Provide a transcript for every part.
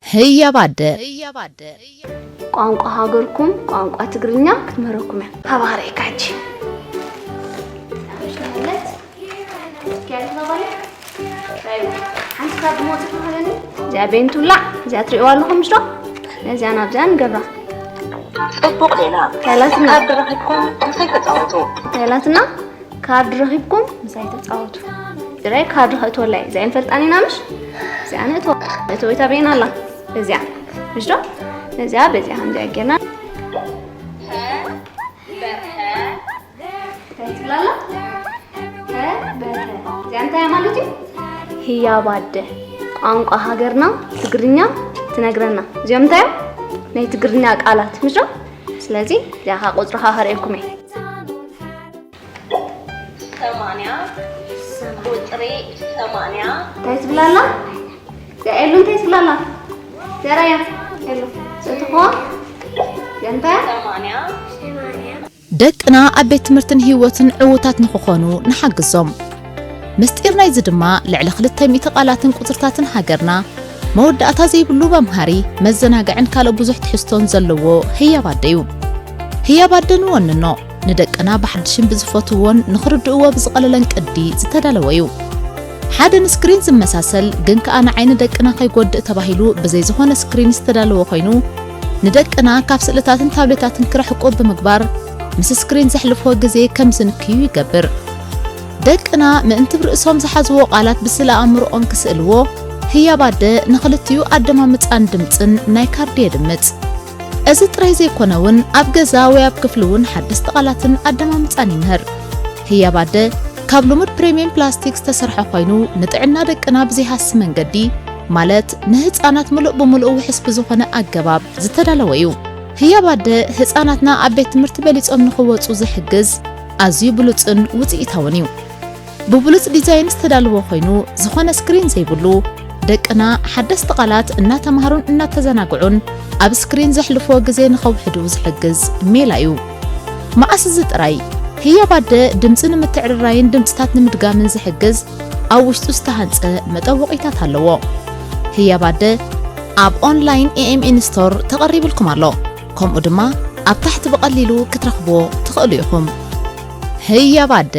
ህያብ ኣደ። ቋንቋ ሃገርኩም ቋንቋ ትግርኛ ክትምህረኩም እያ። ሃባ ክርእየካ ሕጂ። ሓንቲ ካብ ድሞት ክህለኒ። እዚኣ ቤንቱላ፣ እዚኣ ትርእይዋ ኣለኹም፣ ምሽ ዶ? ነዚኣ ናብዚኣ ንገብራ። ጽቡቕ ሌላ። ካላትና። ካርድ ረኺብኩም ምሳይ ተጻወቱ። ካላትና። ካርድ ረኺብኩም ምሳይ ተጻወቱ። ድራይ ካርድ ከእትወላ እየ። እዚኣ ንፈልጣን ኢና፣ ምሽ? እዚኣ ነእትወ-፣ ነእትወ ቤታ በይና ኣላ። እዚኣ። ምሽ ዶ? ነዚኣ በዚኣ ከምዚኣ ጌርና። እንታይ ትብላ ኣላ? ሀ፣ በ፣ ሀ። እዚኣ እንታይ ማለት እዩ? ህያብ ኣደ። ቋንቋ ሃገርና ትግርኛ ትነግረና። እዚኦም እንታይ እዮም? ናይ ትግርኛ ቃላት፣ ምሽ ዶ? ስለዚ እዚኣ ኸዓ ቁጽሪ ኸዓ ከርእየኩም እየ። ሰማንያ፣ ቁጽሪ ሰማንያ። እንታይ ትብላ ኣላ? እዚኣ ኤሉ እንታይ ትብላ ኣላ? ዘራያ፣ ኤሉ። እትኾ? እንታይ? ሰማንያ። ደቅና ኣብ ቤት ትምህርትን ህይወትን ዕዉታት ንኽኾኑ ንሓግዞም። ምስጢር ናይዚ ድማ ልዕሊ ክልተ ሚእቲ ቃላትን ቁጽርታትን ሃገርና መወዳእታ ዘይብሉ መምሃሪ፣ መዘናግዕን ካልእ ብዙሕ ትሕዝቶን ዘለዎ ህያብ ኣደ እዩ። ህያብ ኣደ ንወንኖ፣ ንደቅና ብሓድሽን ብዝፈትውዎን ንኽርድእዎ ብዝቐለለን ቅዲ ዝተዳለወ እዩ። ሓደ ንስክሪን ዝመሳሰል ግን ከኣ ንዓይኒ ደቅና ከይጎድእ ተባሂሉ ብዘይ ዝኾነ ስክሪን ዝተዳለወ ኮይኑ፣ ንደቅና ካብ ስእልታትን ታብሌታትን ክርሕቁ ብምግባር፣ ምስ ስክሪን ዘሕልፍዎ ግዜ ከም ዝንክዩ ይገብር። ደቅና ምእንቲ ብርእሶም ዝሓዝዎ ቃላት ብስእለ ኣእምሮኦም ክስእልዎ፣ ህያብ ኣደ ንኽልቲኡ ኣደማምጻን ድምጽን ናይ ካርድ የድምጽ። እዚ ጥራይ ዘይኮነ እውን ኣብ ገዛ ወይ ኣብ ክፍሊ እውን ሓደስቲ ቃላትን ኣደማምጻን ይምህር። ህያብ ኣደ ካብ ልሙድ ፕሪምየም ፕላስቲክ ዝተሰርሐ ኮይኑ፣ ንጥዕና ደቅና ብዘይሃሲ መንገዲ፣ ማለት ንህጻናት ምሉእ ብምሉእ ውሑስ ብዝኾነ ኣገባብ ዝተዳለወ እዩ። ህያብ ኣደ ህጻናትና ኣብ ቤት ትምህርቲ በሊጾም ንኽወጹ ዝሕግዝ ኣዝዩ ብሉጽን ውጽኢታውን እዩ። ብብሉጽ ዲዛይን ዝተዳለወ ኮይኑ፣ ዝኾነ ስክሪን ዘይብሉ፣ ደቅና ሓደስቲ ቃላት እናተማሃሩን እናተዘናግዑን ኣብ ስክሪን ዘሕልፍዎ ግዜ ንኸውሕዱ ዝሕግዝ ሜላ እዩ። መኣስ እዚ ጥራይ፣ ህያብ ኣደ ድምጺ ንምትዕርራይን ድምጽታት ንምድጋምን ዝሕግዝ ኣብ ውሽጡ ዝተሃንጸ መጠወቒታት ኣለዎ። ህያብ ኣደ ኣብ ኦንላይን ኤ ኤም ኤን ስቶር ተቐሪብልኩም ኣሎ። ከምኡ ድማ ኣብ ታሕቲ ብቐሊሉ ክትረኽብዎ ትኽእሉ ኢኹም። ህያብ ኣደ።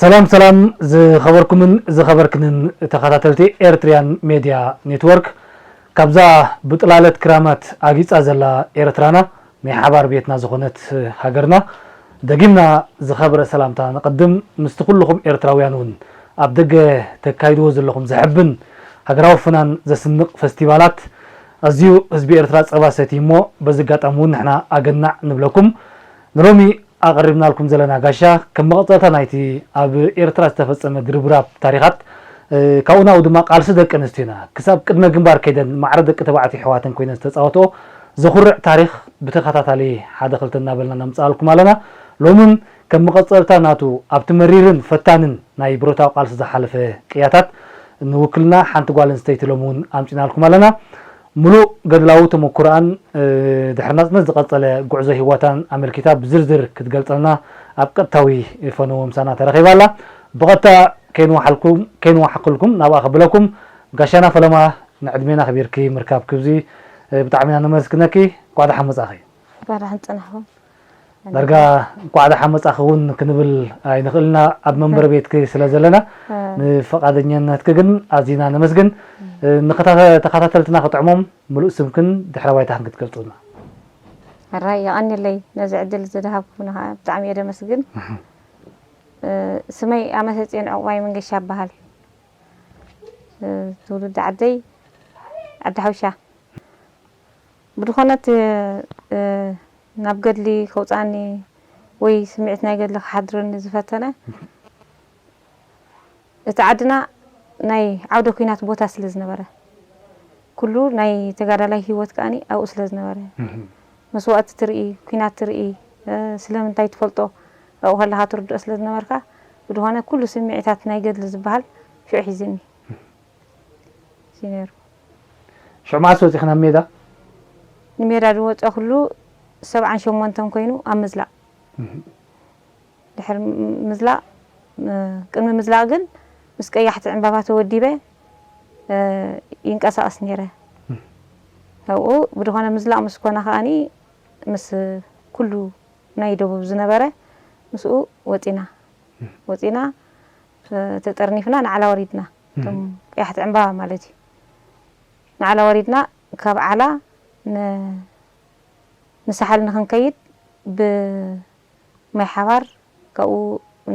ሰላም ሰላም፣ ዝኸበርኩምን ዝኸበርክንን ተኸታተልቲ ኤርትርያን ሜድያ ኔትወርክ፣ ካብዛ ብጥላለት ክራማት ኣጊጻ ዘላ ኤርትራና፣ ናይ ሓባር ቤትና ዝኾነት ሃገርና፣ ደጊምና ዝኸበረ ሰላምታ ነቐድም። ምስቲ ኩልኹም ኤርትራውያን እውን ኣብ ደገ ተካይድዎ ዘለኹም ዘሕብን ሃገራዊ ፍናን ዘስንቕ ፈስቲቫላት፣ ኣዝዩ ህዝቢ ኤርትራ ጸባ ሰትዩ እሞ፣ በዚ ኣጋጣሚ እውን ንሕና ኣገናዕ ንብለኩም። ንሎሚ ኣቐሪብናልኩም ዘለና ጋሻ፣ ከም መቐጸልታ ናይቲ ኣብ ኤርትራ ዝተፈጸመ ድርብራብ ታሪኻት፣ እ፣ ካብኡ ናብኡ ድማ ቃልሲ ደቂ ኣንስትዮና፣ ክሳብ ቅድመ ግንባር ከይደን ማዕረ ደቂ ተባዕትዮ ኣሕዋተን ኮይነን ዝተጻወትኦ ዘኹርዕ ታሪኽ ብተኸታታሊ ሓደ ክልተ እናበልና ነምጽኣልኩም ኣለና። ሎምን ከም መቐጸልታ ናቱ ኣብቲ መሪርን ፈታንን ናይ ብረታዊ ቃልሲ ዝሓለፈ ቅያታት ንውክልና ሓንቲ ጓል ኣንስተይቲ ሎሚ እውን ኣምጺናልኩም ኣለና። ምሉእ ገድላዊ ተመኩሮኣን፣ እ፣ ድሕሪ ናጽነት ዝቐጸለ ጉዕዞ ህይወታን ኣመልኪታ ብዝርዝር ክትገልጸልና ኣብ ቀጥታዊ ፈነወ ምሳና ተረኺባ ኣላ። ብቐጥታ ከይንወሓልኩም፣ ከይንወሓክልኩም ናብኣ ከብለኩም። ጋሻና ፈለማ፣ ንዕድሜና ኣኽቢርኪ ምርካብኪ ኣብዚ፣ እ፣ ብጣዕሚ ኢና ነመስግነኪ። እንኳዕ ደሓን መጻእኺ። እንኳዕ ደሓን ጸናሕኩም። ዳርጋ እንኳዕ ደሓን መጻእኺ እውን ክንብል ኣይንኽእልና ኣብ መንበሪ ቤትኪ ስለ ዘለና፣ እ። ንፈቓደኛነትኪ ግን ኣዚና ነመስግን። እ። እ፣ ንኸታ-፣ ተኸታተልትና ክጥዕሞም ምሉእ ስምክን ድሕረ ባይታኽን ክትገልጹልና። ሕራይ የቐንየለይ ነዚ ዕድል ዝደሃብኩምና ኸዓ ብጣዕሚ እየ ደመስግን። እህ። እ፣ ስመይ ኣመሰጽዮን ዕቑባይ መንገሻ እበሃል። እ፣ ትውልዲ ዓደይ ዓዲ ሓውሻ። ብድኾነት፣ እ፣ ናብ ገድሊ ከውጽኣኒ ወይ ስምዒት ናይ ገድሊ ክሓድረኒ ዝፈተነ፣ እቲ ዓድና ናይ ዓውደ ኲናት ቦታ ስለ ዝነበረ፣ ኩሉ ናይ ተጋዳላይ ህይወት ከኣኒ ኣብኡ ስለ ዝነበረ፣ መስዋእቲ ትርኢ፣ ኲናት ትርኢ፣ ስለምንታይ ትፈልጦ ኣብኡ ከለኻ ትርድኦ ስለ ዝነበርካ፣ ብድኾነ ኩሉ ስምዒታት ናይ ገድሊ ዝበሃል ሽዑ ሒዝኒ እዩ ነይሩ። ሽዑ መዓስ ወፂኺ ናብ ሜዳ? ንሜዳ ዝወፀ ኩሉ ሰብዓን ሸሞንተን ኮይኑ ኣብ ምዝላቕ ድሕሪ ምዝላቕ ቅድሚ ምዝላቕ ግን ምስ ቀያሕቲ ዕምባባ ተወዲበ ይንቀሳቐስ ነይረ። ኣብኡ ብድኾነ ምዝላቕ ምስ ኮነ ከኣኒ ምስ ኩሉ ናይ ደቡብ ዝነበረ ምስኡ ወፂና ወፂና ተጠርኒፍና ንዓላ ወሪድና። እቶም ቀያሕቲ ዕምባባ ማለት እዩ። ንዓላ ወሪድና ካብ ዓላ ንሳሕል ንክንከይድ ብ ማይ ሓባር ካብኡ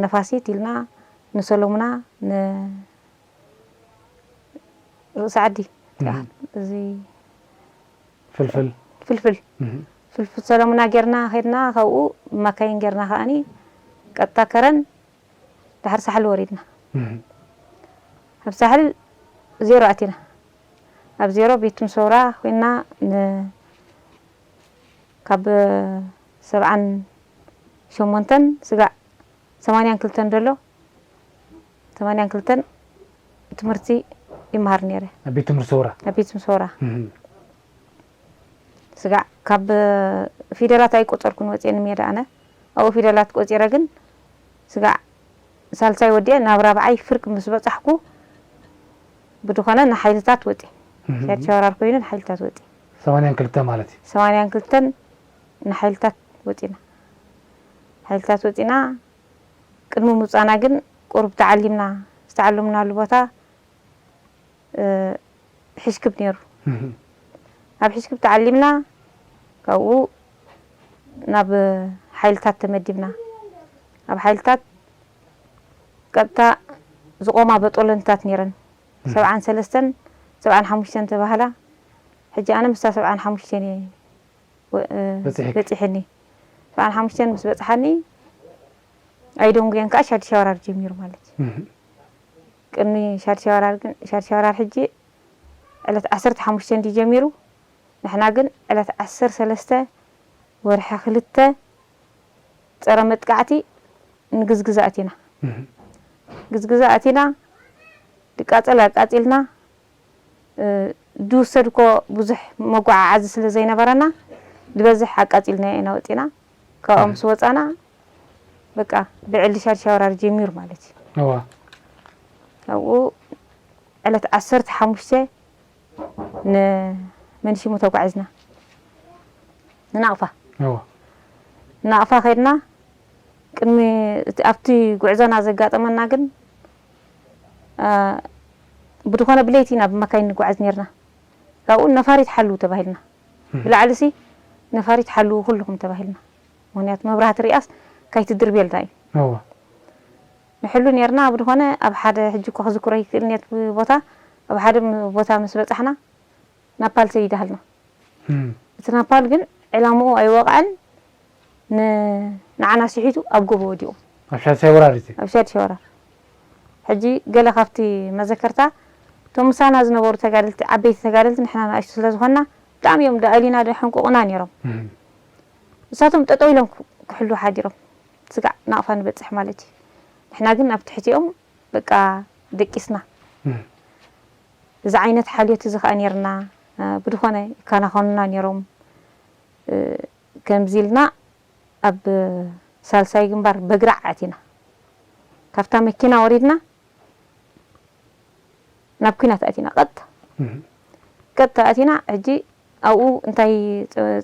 ነፋሲት ኢልና ንሰሎሙና ንርእሲ ዓዲ እዚ ፍልፍል ፍልፍል ፍልፍል ሰሎሙና ጌርና ኸድና ካብኡ ማካይን ጌርና ከኣኒ ቀጥታ ከረን ድሕሪ ሳሕል ወሪድና ኣብ ሳሕል ዜሮ ኣቲና ኣብ ዜሮ ቤት ምሰውራ ኮይና ካብ ሰብዓን ሸሞንተን ስጋዕ ሰማንያን ክልተን ደሎ ሰማንያን ክልተን ትምህርቲ ይመሃር ነይረ። ኣብ ቤት ትምህርቲ ሰውራ? ኣብ ቤት ትምህርቲ ሰውራ። ስጋዕ ካብ ፊደላት ኣይቆጸርኩን ወፅየ ንሜዳ ኣነ ኣብኡ ፊደላት ቆፂረ ግን ስጋዕ ሳልሳይ ወዲአ ናብ ራብዓይ ፍርቂ ምስ በፃሕኩ ብድኾነ ንሓይልታት ወፂ ሻድ ሸወራር ኮይኑ ንሓይልታት ወፂ ሰማንያን ክልተ ማለት እዩ። ሰማንያን ክልተን ንሓይልታት ወፂና ሓይልታት ወፂና ቅድሚ ምውፃና ግን ቁሩብ ተዓሊምና ዝተዓለምናሉ ቦታ ሕሽክብ ነይሩ። ኣብ ሕሽክብ ተዓሊምና ካብኡ ናብ ሓይልታት ተመዲብና። ኣብ ሓይልታት ቀጥታ ዝቆማ በጦለንታት ነይረን ሰብዓን ሰለስተን ሰብዓን ሓሙሽተን ተባህላ። ሕጂ ኣነ ምስታ ሰብዓን ሓሙሽተን እየ በፂሕኒ። ሰብዓን ሓሙሽተን ምስ በፅሓኒ ኣይደንጉየን ከዓ ሻዲ ሸወራር ጀሚሩ ማለት እዩ። ቅድሚ ሻድሻ ወራር ግን ሻድሻ ወራር ሕጂ ዕለት ዓሰርተ ሓሙሽተ እንዲ ጀሚሩ ንሕና ግን ዕለት ዓሰርተ ሰለስተ ወርሒ ክልተ ፀረ መጥቃዕቲ ንግዝግዛ ኣቲና ግዝግዛ ኣቲና ድቃፀል ኣቃፂልና ድውሰድ እኮ ብዙሕ መጓዓዓዚ ስለ ዘይነበረና ዝበዝሕ ኣቃፂልና ኢና ወፂና ካብኦም ምስ ወፃና በቃ ብዕሊ ሻድሻ ወራር ጀሚሩ ማለት እዩ። እዋ ኣብኡ ዕለት ዓሰርተ ሓሙሽተ ንመንሽሙ ተጓዒዝና ንናቕፋ እዋ ንናቕፋ ከድና ቅድሚ ኣብቲ ጉዕዞና ዘጋጠመና ግን ብድኾነ ብለይቲ ኢና ብመካይን ንጓዓዝ ነርና ካብኡ ነፋሪት ሓልዉ ተባሂልና ብላዕሊ ሲ ነፋሪት ሓልዉ ኩልኹም ተባሂልና ምክንያቱ መብራህቲ ሪኣስ ካይትድርብየልና እዩ እዋ ንሕሉ ነርና ብድኾነ ኣብ ሓደ ሕጂ እኮ ክዝክሮ ይክእል ነት ቦታ ኣብ ሓደ ቦታ ምስ በፃሕና ናፓል ሰይዳሃልና እቲ ናፓል ግን ዕላምኡ ኣይወቕዐን ንዓና ስሒቱ ኣብ ጎቦ ወዲቑ ኣብ ሻድሻይ ወራር እቲ ኣብ ሻድሻይ ወራር ሕጂ ገለ ካብቲ መዘከርታ እቶም ምሳና ዝነበሩ ተጋደልቲ ዓበይቲ ተጋደልቲ ንሕና ንኣሽቱ ስለ ዝኾንና ብጣዕሚ እዮም ዳኣሊና ደሕንቁቑና ነይሮም እሳቶም ጠጠው ኢሎም ክሕሉ ሓዲሮም ስጋዕ ናቕፋ ንበፅሕ ማለት እዩ ንሕና ግን ኣብ ትሕቲኦም በቃ ደቂስና እዚ ዓይነት ሓልዮት እዚ ከዓ ነርና ብድኾነ ይከናኸኑና ነይሮም ከምዚ ኢልና ኣብ ሳልሳይ ግንባር በግራዕ ኣቲና ካብታ መኪና ወሪድና ናብ ኩናት ኣቲና ቀጥታ ቀጥታ ኣቲና ሕጂ ኣብኡ እንታይ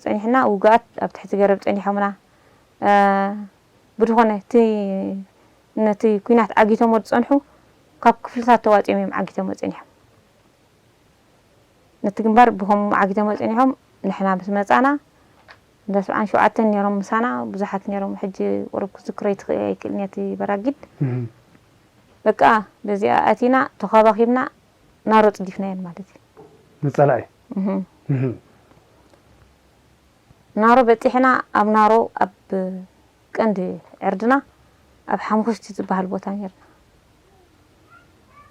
ፀኒሕና ውግኣት ኣብ ትሕቲ ገረብ ፀኒሖምና ብድኾነ እቲ ነቲ ኩናት ዓጊቶሞ ዝፀንሑ ካብ ክፍልታት ተዋፂኦም እዮም ዓጊቶሞ ፀኒሖም ነቲ ግንባር ብኸምኡ ዓጊቶሞ ፀኒሖም ንሕና ምስ መፃና እንዳ ሰብዓን ሸውዓተን ነይሮም ምሳና ብዙሓት ነይሮም ሕጂ ቁሩብ ክዝክሮ ይትኽእል ኣይክእልን እቲ በራጊድ በቃ በዚኣ ኣቲና ተኸባኺብና ናሮ ፅዲፍናየን ማለት እዩ ንፀላኢ እህ ናሮ በፂሕና ኣብ ናሮ ኣብ ቀንዲ ዕርድና ኣብ ሓምኹሽቲ ዝበሃል ቦታ ነርና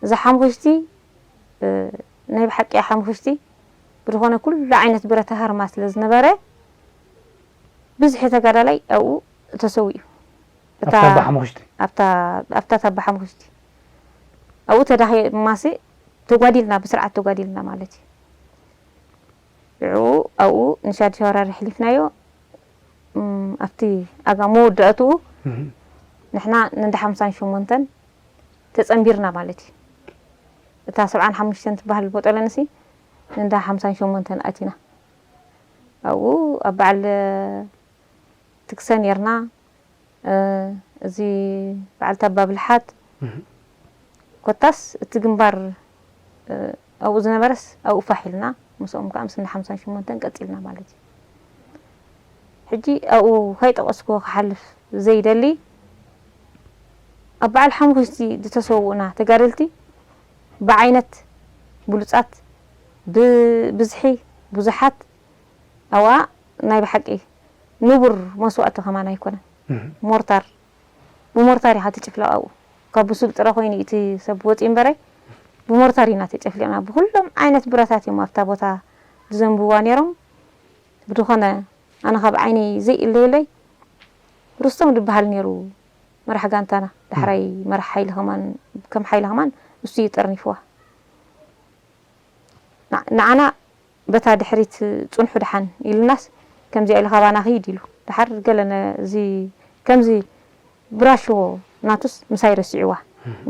እዛ ሓምኹሽቲ ናይ ብሓቂ ሓምኹሽቲ ብዝኾነ ኩሉ ዓይነት ብረታ ሃርማ ስለ ዝነበረ፣ ብዝሒ ተጋዳላይ ኣብኡ ተሰዊኡ። እታ ታባ ሓሙኽሽቲ? ኣብታ ታባ ሓሙኽሽቲ። ኣብኡ ተዳኺማሲ ተጓዲልና፣ ብስርዓት ተጓዲልና ማለት እዩ። ሽዑ ኣብኡ ንሻድሻ ወራር ኣሕሊፍናዮ። ኣብቲ ኣጋ መወዳእትኡ ንሕና ንንዳ ሓምሳን ሸሞንተን ተጸንቢርና ማለት እዩ። እታ ሰብዓን ሓሙሽተን ትበሃል ቦጦለንሲ ንንዳ ሓምሳን ሸሞንተን ኣቲና። ኣብኡ ኣብ በዓል ትግሰ ኔርና። እዚ በዓል ታባ ብልሓት ኮታስ እቲ ግንባር ኣብኡ ዝነበረስ ኣብኡ ፋሕ ኢልና ምስኦም ከዓ ምስ እንዳ ሓምሳን ሸሞንተን ቀጺልና ማለት እዩ። ሕጂ ኣብኡ ከይጠቐስክዎ ክሓልፍ ዘይደሊ፣ ኣብ በዓል ሓሙኽሽቲ ዝተሰውኡና ተጋደልቲ ብዓይነት ብሉጻት፣ ብብዝሒ ብዙሓት፣ ኣብኣ ናይ ብሓቂ ንቡር መስዋእቲ ከማን ኣይኮነን። ሞርታር ብሞርታር ኢኻ ትጭፍለቕ ኣብኡ። ካብ ብሱል ጥረ ኮይኑ እቲ ሰብ ወፂኡ እምበረይ ብሞርታር ኢና ተጨፍሊቕና። ብኩሎም ዓይነት ብረታት እዮም ኣብታ ቦታ ዝዘንብዋ ነይሮም። ብዝኾነ ኣነ ካብ ዓይነይ ዘይእለየለይ ርስቶም ዝበሃል ነይሩ መራሕ ጋንታና። ዳሕራይ መራሕ ሓይሊ ከማን፣ ከም ሓይሊ ከማን እሱ እዩ ጠርኒፍዋ። ንዓና በታ ድሕሪት ጽንሑ ደሓን ኢሉናስ፣ ከምዚኣ ኢሉ ካባና ክይድ ኢሉ። ደሓር ገለ ነዚ ከምዚ ብራሾ ናቱስ ምሳይ ረሲዕዋ።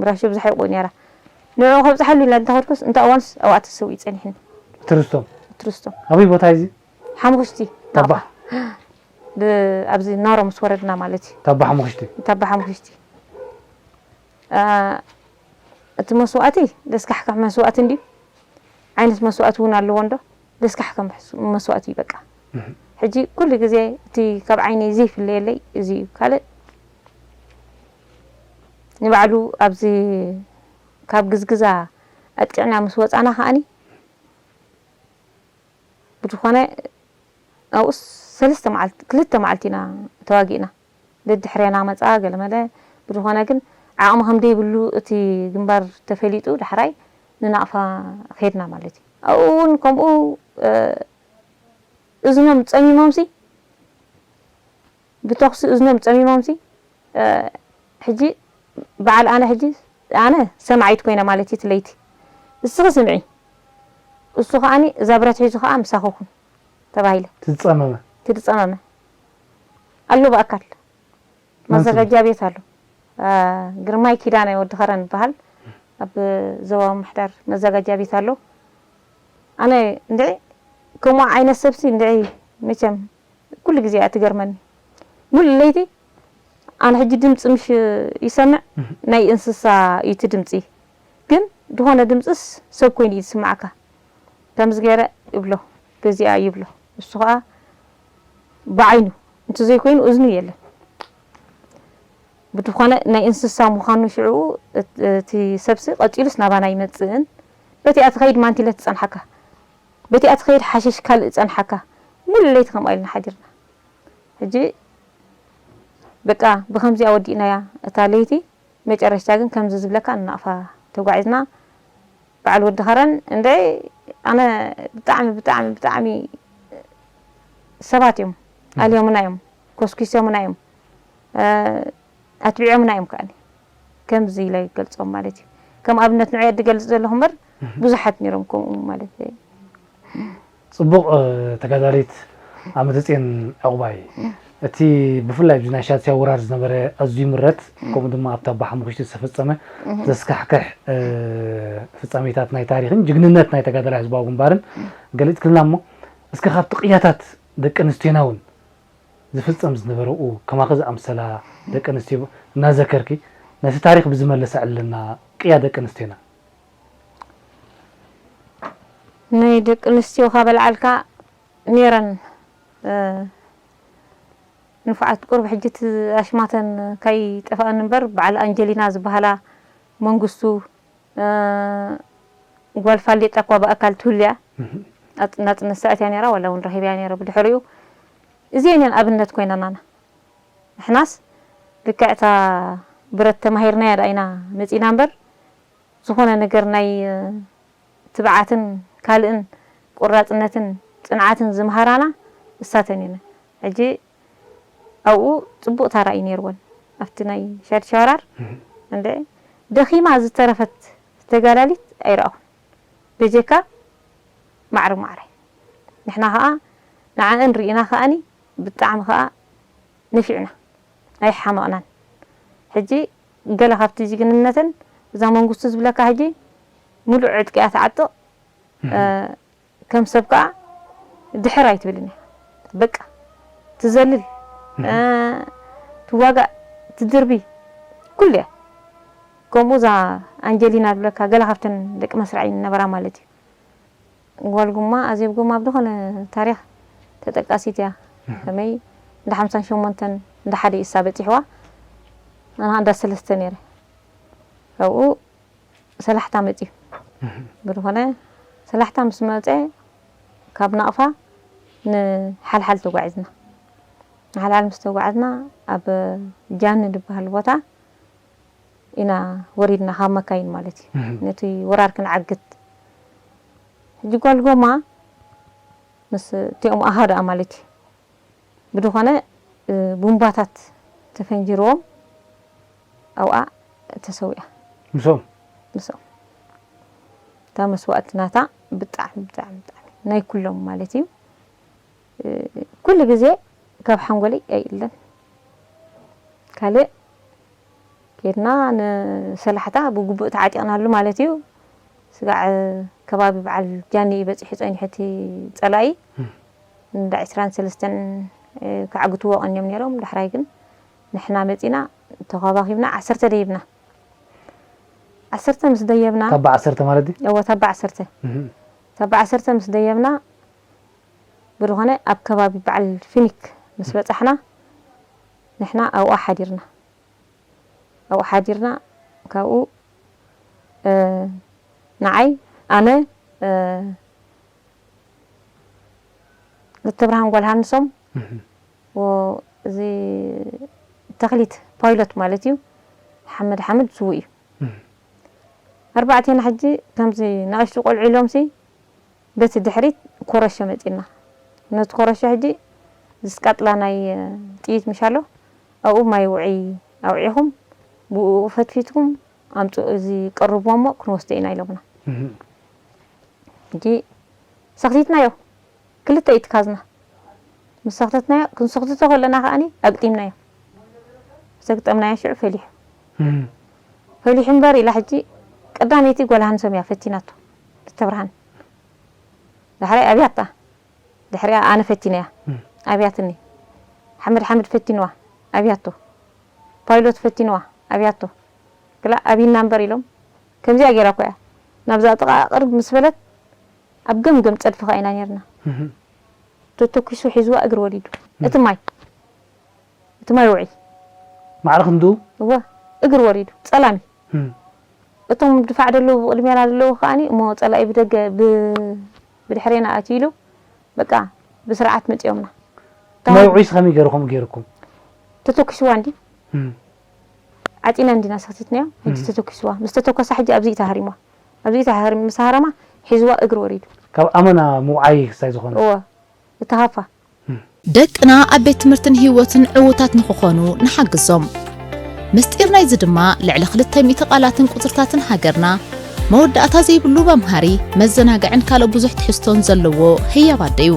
ብራሾ ብዙሕ ይቆ ነራ። ንዕኡ ከብጽሓሉ ኢላ እንተ ኸድኩስ፣ እንተ እዋንስ ኣብኣ ተሰዊኡ ጸኒሕኒ። ትርስቶም? ትርስቶም። ኣበይ ቦታ እዚ? ሓሙኽሽቲ። ታባ? ብ-፣ ኣብዚ ናሮ ምስ ወረድና ማለት እዩ። ታባ ሓሙኽሽቲ? ታባ ሓሙኽሽቲ። አ፣ እቲ መስዋእቲ ደስካሕካሕ መስዋእቲ እንድዩ። ዓይነት መስዋእቲ እውን ኣለዎ እንዶ፣ ደስካሕካሕ መስ-፣ መስዋእቲ እዩ በቃ። ሕጂ ኩሉ ግዜ እቲ ካብ ዓይነይ ዘይፍለየለይ እዚ እዩ። ካልእ ንባዕሉ ኣብዚ ካብ ግዝግዛ ኣጥቂዕና ምስ ወጻና ከኣኒ ብዝኾነ ኣብኡስ ሰለስተ መዓልቲ፣ ክልተ መዓልቲ ኢና ተዋጊእና። ደድሕሬና መጻ ገለመለ። ብዝኾነ ግን ዓቕሚ ከም ደይብሉ እቲ ግንባር ተፈሊጡ ዳሕራይ ንናቕፋ ከድና ማለት እዩ። ኣብኡ እውን ከምኡ፣ እ፣ እዝኖም ጸሚሞምሲ፣ ብተኹሲ እዝኖም ጸሚሞምሲ፣ እ፣ ሕጂ በዓል ኣነ ሕጂ ኣነ ሰማዒት ኮይነ ማለት እዩ እቲ ለይቲ። እስኺ ስምዒ፣ እሱ ከኣኒ እዛ ብረት ሒዙ ከኣ ምሳኺ ኩን ተባሂለ። ትጸመመ? ትጸመመ። ኣሎ ብኣካል። መን ስሙ? መዘጋጃ ቤት ኣሎ። አ፣ ግርማይ ኪዳነ ወዲ ኸረን ይበሃል። ኣብ ዞባዊ ምሕዳር መዘጋጃ ቤት ኣሎ። ኣነ እንድዒ ከምኡ ዓይነት ሰብሲ እንድዒ መቸም ኩሉ ግዜ እያ ትገርመኒ። ሙሉ ለይቲ ኣነ ሕጂ ድምፂ ምሽ ይሰምዕ፣ ናይ እንስሳ እዩ እቲ ድምፂ። ግን ዝኾነ ድምፅስ ሰብ ኮይኑ እዩ ዝስማዓካ። ከምዚ ገይረ እብሎ፣ በዚኣ ይብሎ። እሱ ኸዓ ብዓይኑ፣ እንተዘይኮይኑ እዝኑ የለን። ብዝኾነ ናይ እንስሳ ምዃኑ ሽዑ እት-፣ እቲ ሰብሲ ቀፂሉስ ናባና ይመፅእን፣ በቲኣ ትኸይድ ማንቲለ ትፀንሓካ። በቲኣ ትኸይድ ሓሽሽ ካልእ ጸንሓካ። ሙሉ ለይቲ ከምኣ ኢልና ሓዲርና። ሕጂ በቃ ብኸምዚኣ ወዲእናያ እታ ለይቲ። መጨረሽታ ግን ከምዚ ዝብለካ ንናቕፋ ተጓዒዝና። በዓል ወዲ ኸረን እንደ ኣነ ብጣዕሚ፣ ብጣዕሚ፣ ብጣዕሚ ሰባት እዮም። ኣልዮምና እዮም። ኮስኪሶምና እዮም። እ፣ ኣትቢዖምና እዮም ከኣኒ። ከምዚ ኢለ ይገልጾም ማለት እዩ። ከም ኣብነት ንዕኦም ዝገልጽ ዘለኹ እምበር፣ ብዙሓት ነይሮም ከምኡ ማለት እዩ። ጽቡቕ፣ እ፣ ተጋዳሊት ኣመተጽዮን ዕቑባይ፣ እቲ ብፍላይ ኣብዚ ናይ ሻድሻይ ወራር ዝነበረ ኣዝዩ ምረት፣ ከምኡ ድማ ኣብታ ኣቦሓሙኽሽቲ ዝተፈጸመ ዘስካሕክሕ፣ እ፣ ፍጻሜታት ናይ ታሪኽን ጅግንነት ናይ ተጋዳላይ ህዝባዊ ግንባርን ገሊጽክልና እሞ፣ እስከ ካብቲ ቅያታት ደቂ ኣንስትዮና እውን ዝፍጸም ዝነበረ፣ ኡ፣ ከማኺ ዝኣምሰላ ደቂ ኣንስትዮ እናዘከርኪ፣ ነቲ ታሪኽ ብዝመለሰ ዕልልና ቅያ ደቂ ኣንስትዮና። ናይ ደቂ ኣንስትዮ ካብ ኣልዓልካ ነይረን፣ እ፣ ንፉዓት ቁሩብ ሕጂ እቲ ኣሽማተን ካይጠፍኣኒ እምበር፣ በዓል ኣንጀሊና ዝበሃላ መንግስቱ፣ እ፣ ጓል ፋሌጣ እኳ ብኣካል ትህሉ እያ። እህ። ናጽ-፣ ናጽነት ሰኣት እያ ነይራ፣ ዋላ እውን ረኺበያ ነይረ ብድሕሪኡ። እዚአን እየን ኣብነት ኮይናናና። ንሕናስ ልክዕ እታ ብረት ተማሂርናያ ደኣ ኢና መጺና እምበር፣ ዝኾነ ነገር ናይ፣ እ፣ ትብዓትን ካልእን ቆራፅነትን ፅንዓትን ዝምሃራና እሳተን እየን። ሕጂ ኣብኡ ፅቡቕ ታራ እዩ ነይርወን ኣብቲ ናይ ሻድሻ ወራር። እንደ ደኺማ ዝተረፈት ተጋዳሊት ኣይረኣኹን፣ በጀካ ማዕረ ማዕረ። ንሕና ከዓ ንዓእን ርኢና ከዓኒ ብጣዕሚ ከዓ ንፊዕና ኣይሓመቕናን። ሕጂ ገለ ካብቲ ጅግንነተን እዛ መንግስቱ ዝብለካ ሕጂ ሙሉእ ዕጥቂ እያ ትዓጥቕ። ከም ሰብ ከዓ ድሕር ኣይትብልን እያ። በቃ ትዘልል፣ ትዋጋእ፣ ትድርቢ፣ ኩሉ እያ። ከምኡ እዛ ኣንጀሊና ዝብለካ ገለ ካብተን ደቂ መስርዓይ ነበራ ማለት እዩ። ጓል ጉማ ኣዜብ ጉማ ኣብ ዝኾነ ታሪኽ ተጠቃሲት እያ። ከመይ እንዳ ሓምሳን ሸሞንተን እንዳ ሓደ እሳ በፂሕዋ፣ ኣና እንዳ ሰለስተ ነይረ። ካብኡ ሰላሕታ መፅዩ። ብዝኾነ ሰላሕታ ምስ መፀ ካብ ናቕፋ ንሓልሓል ተጓዒዝና። ንሓልሓል ምስ ተጓዓዝና ኣብ ጃኒ ዝበሃል ቦታ ኢና ወሪድና ካብ መካይን ማለት እዩ። ነቲ ወራር ክንዓግት። ሕጂ ጓል ጎማ ምስ እቲኦም ኣሃ ደኣ ማለት እዩ። ብድኾነ ቡምባታት ተፈንጂርዎም ኣብኣ ተሰዊኣ። ምስኦም ምስኦም እታ መስዋእቲ ናታ ብጣዕሚ ብጣዕሚ ብጣዕሚ ናይ ኩሎም ማለት እዩ። ኩሉ ግዜ ካብ ሓንጎለይ ኣይእለን። ካልእ ኬድና ንሰላሕታ ብግቡእ ተዓጢቕናሉ ማለት እዩ። ስጋዕ ከባቢ በዓል ጃኒ እዩ በፂሑ ፀኒሑ እቲ ፀላኢ። እንዳ ዒስራን ሰለስተን ክዓግትዎ ቀንዮም ነይሮም። ዳሕራይ ግን ንሕና መፂና ተኸባኺብና ዓሰርተ ደይብና። ዓሰርተ ምስ ደየብና ታባ ዓሰርተ ማለት ድዩ? እወ ታባ ዓሰርተ። ታባ ዓሰርተ ምስ ደየብና ብዝኾነ ኣብ ከባቢ በዓል ፊኒክ ምስ በፃሕና ንሕና ኣብኡ ሓዲርና። ኣብኡ ሓዲርና ካብኡ ንዓይ ኣነ ክልተ ብርሃን ጓል ሃንሶም እዚ ተኽሊት ፓይሎት ማለት እዩ። ሓመድ ሓመድ ስዉእ እዩ። ኣርባዕቴና ሕጂ ከምዚ ንኣሽቱ ቆልዑ ኢሎምሲ በቲ ድሕሪት ኮረሾ መፂና። ነቲ ኮረሾ ሕጂ ዝስቃጥላ ናይ ጥይት ምሻሎ ኣብኡ ማይ ውዒ ኣውዒኹም ብኡ ፈትፊትኩም ኣምፅኡ እዚ ቀርብዎ እሞ ክንወስዶ ኢና ኢሎምና። ሕጂ ሰኽቲትናዮ ክልተ እዩ ትካዝና። ምስ ሰኽተትናዮ ክንሰኽትቶ ከለና ከዓኒ ኣግጢምናዮ። ዘግጠምናዮ ሽዑ ፈሊሑ። ፈሊሑ እምበር ኢላ ሕጂ ቀዳመይቲ ጓል ሃንሶም እያ ፈቲናቶ። ተብርሃን ዳሕራይ ኣብያታ ድሕሪኣ ኣነ ፈቲነያ ኣብያትኒ። ሓመድ ሓመድ ፈቲንዋ ኣብያቶ። ፓይሎት ፈቲንዋ ኣብያቶ። ግላ ኣብይና እምበር ኢሎም ከምዚኣ ገይራ እኮ እያ ናብዛ ጥቓ ቅርብ ምስ በለት ኣብ ገምገም ፀድፊ ኸዓ ኢና ነርና። ተተኪሱ ሒዝዋ እግሪ ወሪዱ እቲ ማይ እቲ ማይ ውዒ ማዕረ ክንድኡ እወ እግሪ ወሪዱ ፀላሚ። እቶም ድፋዕ ደለዉ ብቕድሜና ደለዉ ከዓኒ እሞ ፀላኢ ብደገ ብድሕሬና ኣትዩ ኢሉ በቃ ብስርዓት መፂኦምና። ማይ ውዒስ ከመይ ገይርኹም ገይርኩም? ተተኪስዋ እንዲ ዓፂና እንዲና ሰኽቲትናዮ። ሕጂ ተተኪስዋ ምስ ተተኮሳ ሕጂ ኣብዚ ተሃሪምዋ። ኣብዚ ተሃሪም ምስ ሃረማ ሒዝዋ እግሪ ወሪዱ። ካብ ኣመና ምውዓይ ክሳይ ዝኾነ እወ እተሃፋ ደቅና ኣብ ቤት ትምህርትን ህይወትን ዕዉታት ንኽኾኑ ንሓግዞም። ምስጢር ናይዚ ድማ ልዕሊ ክልተ ሚእቲ ቃላትን ቁጽርታትን ሃገርና መወዳእታ ዘይብሉ መምሃሪ፣ መዘናግዕን ካልእ ብዙሕ ትሕዝቶን ዘለዎ ህያብ ኣደ እዩ።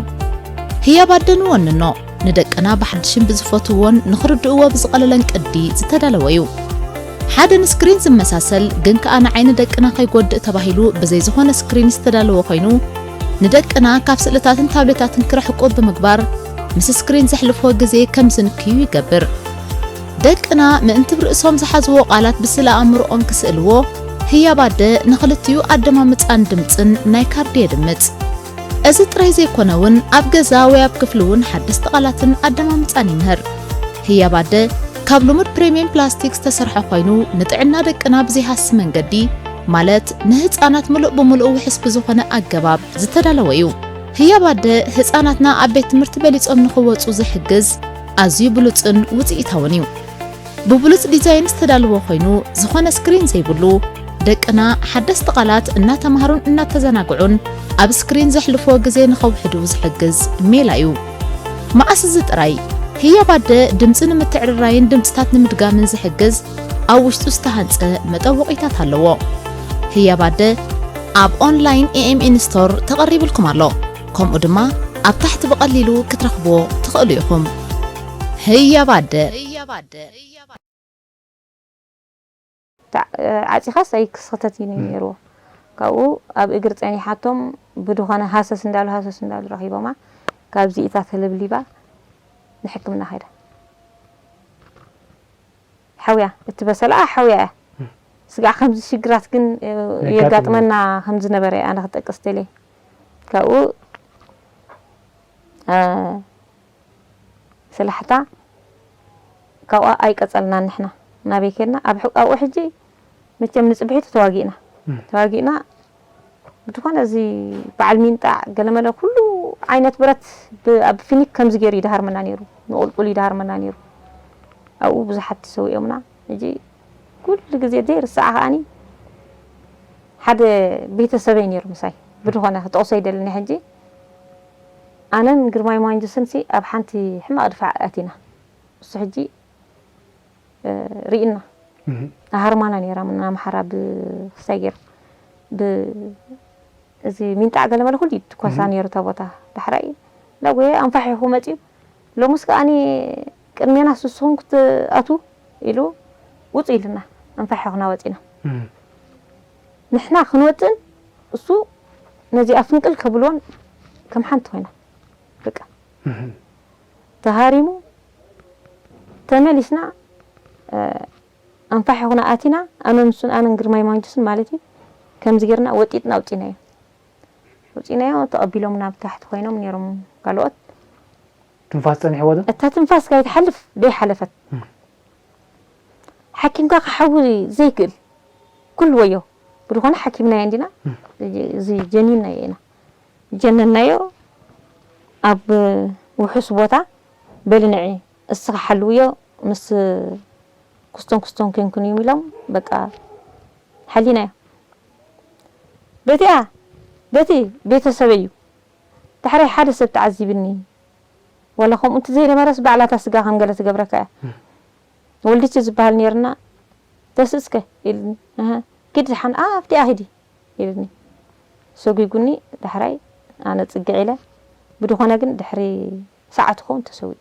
ህያብ ኣደ ንወንኖ፣ ንደቅና ብሓድሽን ብዝፈትውዎን ንኽርድእዎ ብዝቐለለን ቅዲ ዝተዳለወ እዩ። ሓደ ንስክሪን ዝመሳሰል ግን ከኣ ንዓይኒ ደቅና ከይጎድእ ተባሂሉ ብዘይ ዝኾነ ስክሪን ዝተዳለወ ኮይኑ፣ ንደቅና ካብ ስእልታትን ታብሌታትን ክርሕቁ ብምግባር፣ ምስ ስክሪን ዘሕልፍዎ ግዜ ከም ዝንክዩ ይገብር። ደቅና ምእንቲ ብርእሶም ዝሓዝዎ ቃላት ብስእለ ኣእምሮኦም ክስእልዎ፣ ህያብ ኣደ ንኽልቲኡ ኣደማምጻን ድምጽን ናይ ካርዲ የድምጽ። እዚ ጥራይ ዘይኮነ እውን ኣብ ገዛ ወይ ኣብ ክፍሊ እውን ሓደስቲ ቃላትን ኣደማምጻን ይምህር። ህያብ ኣደ ካብ ልሙድ ፕሪምየም ፕላስቲክ ዝተሰርሐ ኮይኑ ንጥዕና ደቅና ብዘይሃሲ መንገዲ ማለት ንህፃናት ምሉእ ብምሉእ ውሕስ ብዝኾነ ኣገባብ ዝተዳለወ እዩ። ህያብ ኣደ ህፃናትና ኣብ ቤት ትምህርቲ በሊፆም ንኽወፁ ዝሕግዝ ኣዝዩ ብሉፅን ውፅኢታውን እዩ። ብብሉፅ ዲዛይን ዝተዳለወ ኮይኑ ዝኾነ ስክሪን ዘይብሉ ደቅና ሓደስቲ ቃላት እናተማሃሩን እናተዘናግዑን ኣብ ስክሪን ዘሕልፍዎ ግዜ ንኸውሕዱ ዝሕግዝ ሜላ እዩ። መዓስ እዚ ጥራይ፣ ህያብ ኣደ ድምጺ ንምትዕርራይን ድምጽታት ንምድጋምን ዝሕግዝ ኣብ ውሽጡ ዝተሃንጸ መጠወቒታት ኣለዎ። ህያብ ኣደ ኣብ ኦንላይን ኤ ኤም ኤን ስቶር ተቐሪብልኩም ኣሎ። ከምኡ ድማ ኣብ ታሕቲ ብቐሊሉ ክትረኽብዎ ትኽእሉ ኢኹም። ህያብ ኣደ። ዓፂኻስ ኣይክስኽተት እዩ ነይርዎ። ካብኡ ኣብ እግሪ ፀኒሓቶም ብድኾነ ሃሰስ እንዳሉ ሃሰስ እንዳሉ ረኺቦማ። ካብዚ ኢታ ተለብሊባ ንሕክምና ከይዳ። ሓውያ እቲ በሰላኣ ሓውያ እያ። ስጋዕ ከምዚ ሽግራት ግን የጋጥመና ከም ዝነበረ ኣነ ክጠቅስ ደልየ። ካብኡ ሰላሕታ ካብኣ ኣይቀጸልናን ንሕና ናበይ ከድና ኣብኡ ሕጂ መቸም ንጽብሒቱ ተዋጊእና ተዋጊእና ብዝኾነ እዚ በዓል ሚንጣዕ ገለመለ ኩሉ ዓይነት ብረት ኣብ ፊኒክ ከምዚ ገይሩ ይደሃርመና ነይሩ ንቁልቁል ይደሃርመና ነይሩ ኣብኡ ብዙሓት ተሰዊኦምና ሕጂ ኩሉ ግዜ ዘይርሳዕ ከኣኒ ሓደ ቤተሰበይ ነይሩ ምሳይ ብዝኾነ ክጠቕሶ ይደልኒ ሕጂ ኣነን ግርማይ ማንጁስን ሲ ኣብ ሓንቲ ሕማቕ ድፋዕ ኣቲና። እሱ ሕጂ ርኢና ኣሃርማና ነይራ ምና ኣምሓራ ብክስታይ ገይሩ ብ እዚ ሚንጣዕ ገለ መለ ኩሉ ይትኮሳ ነይሩ እታ ቦታ ዳሕራይ ዳጎየ ኣንፋሒኹ መፅዩ ሎሙስ ከኣኒ ቅድሜና ስስኹም ክትኣትዉ ኢሉ ውፁ ኢልና ኣንፋሒኹና ወፂና ንሕና ክንወፅን እሱ ነዚኣ ፍንቅል ከብልዎን ከም ሓንቲ ኮይና በቃ ተሃሪሙ ተመሊስና ኣንፋሕ ይኹና ኣቲና ኣነ ንሱን ኣነን ግርማይ ማንጁስን ማለት እዩ ከምዚ ጌርና ወጢጥና ኣውፂናዮ ኣውፂናዮ ተቐቢሎም ናብ ታሕቲ ኮይኖም ነይሮም ካልኦት ትንፋስ ፀኒሕዎ ዶ? እታ ትንፋስ ካይትሓልፍ ደይሓለፈት ሓኪምካ ክሓዊ ዘይክእል ኩሉ ወዮ ብድኾነ ሓኪምናዮ እንዲና እዚ ጀኒንናዮ ኢና ጀነናዮ ኣብ ውሑስ ቦታ በሊ ንዒ እስኻ ሓልውዮ ምስ ኩስቶን ኩስቶን ኮንኩን እዮም ኢሎም በቃ ሓሊናዮ በቲኣ በቲ ቤተሰበይ እዩ ዳሕራይ ሓደ ሰብ ተዓዚብኒ ዋላ ከምኡ እንተዘይነበረስ ባዕላታ ስጋ ከም ገለ ትገብረካ እያ ወልድች ዝበሃል ነይርና ተስእስከ ኢልኒ ኪድ ዝሓን ኣብቲኣ ሂዲ ኢልኒ ሰጒጉኒ ዳሕራይ ኣነ ፅግዕ ኢለ ብድኾነ ግን ድሕሪ ሰዓት ኸውን ተሰዊኡ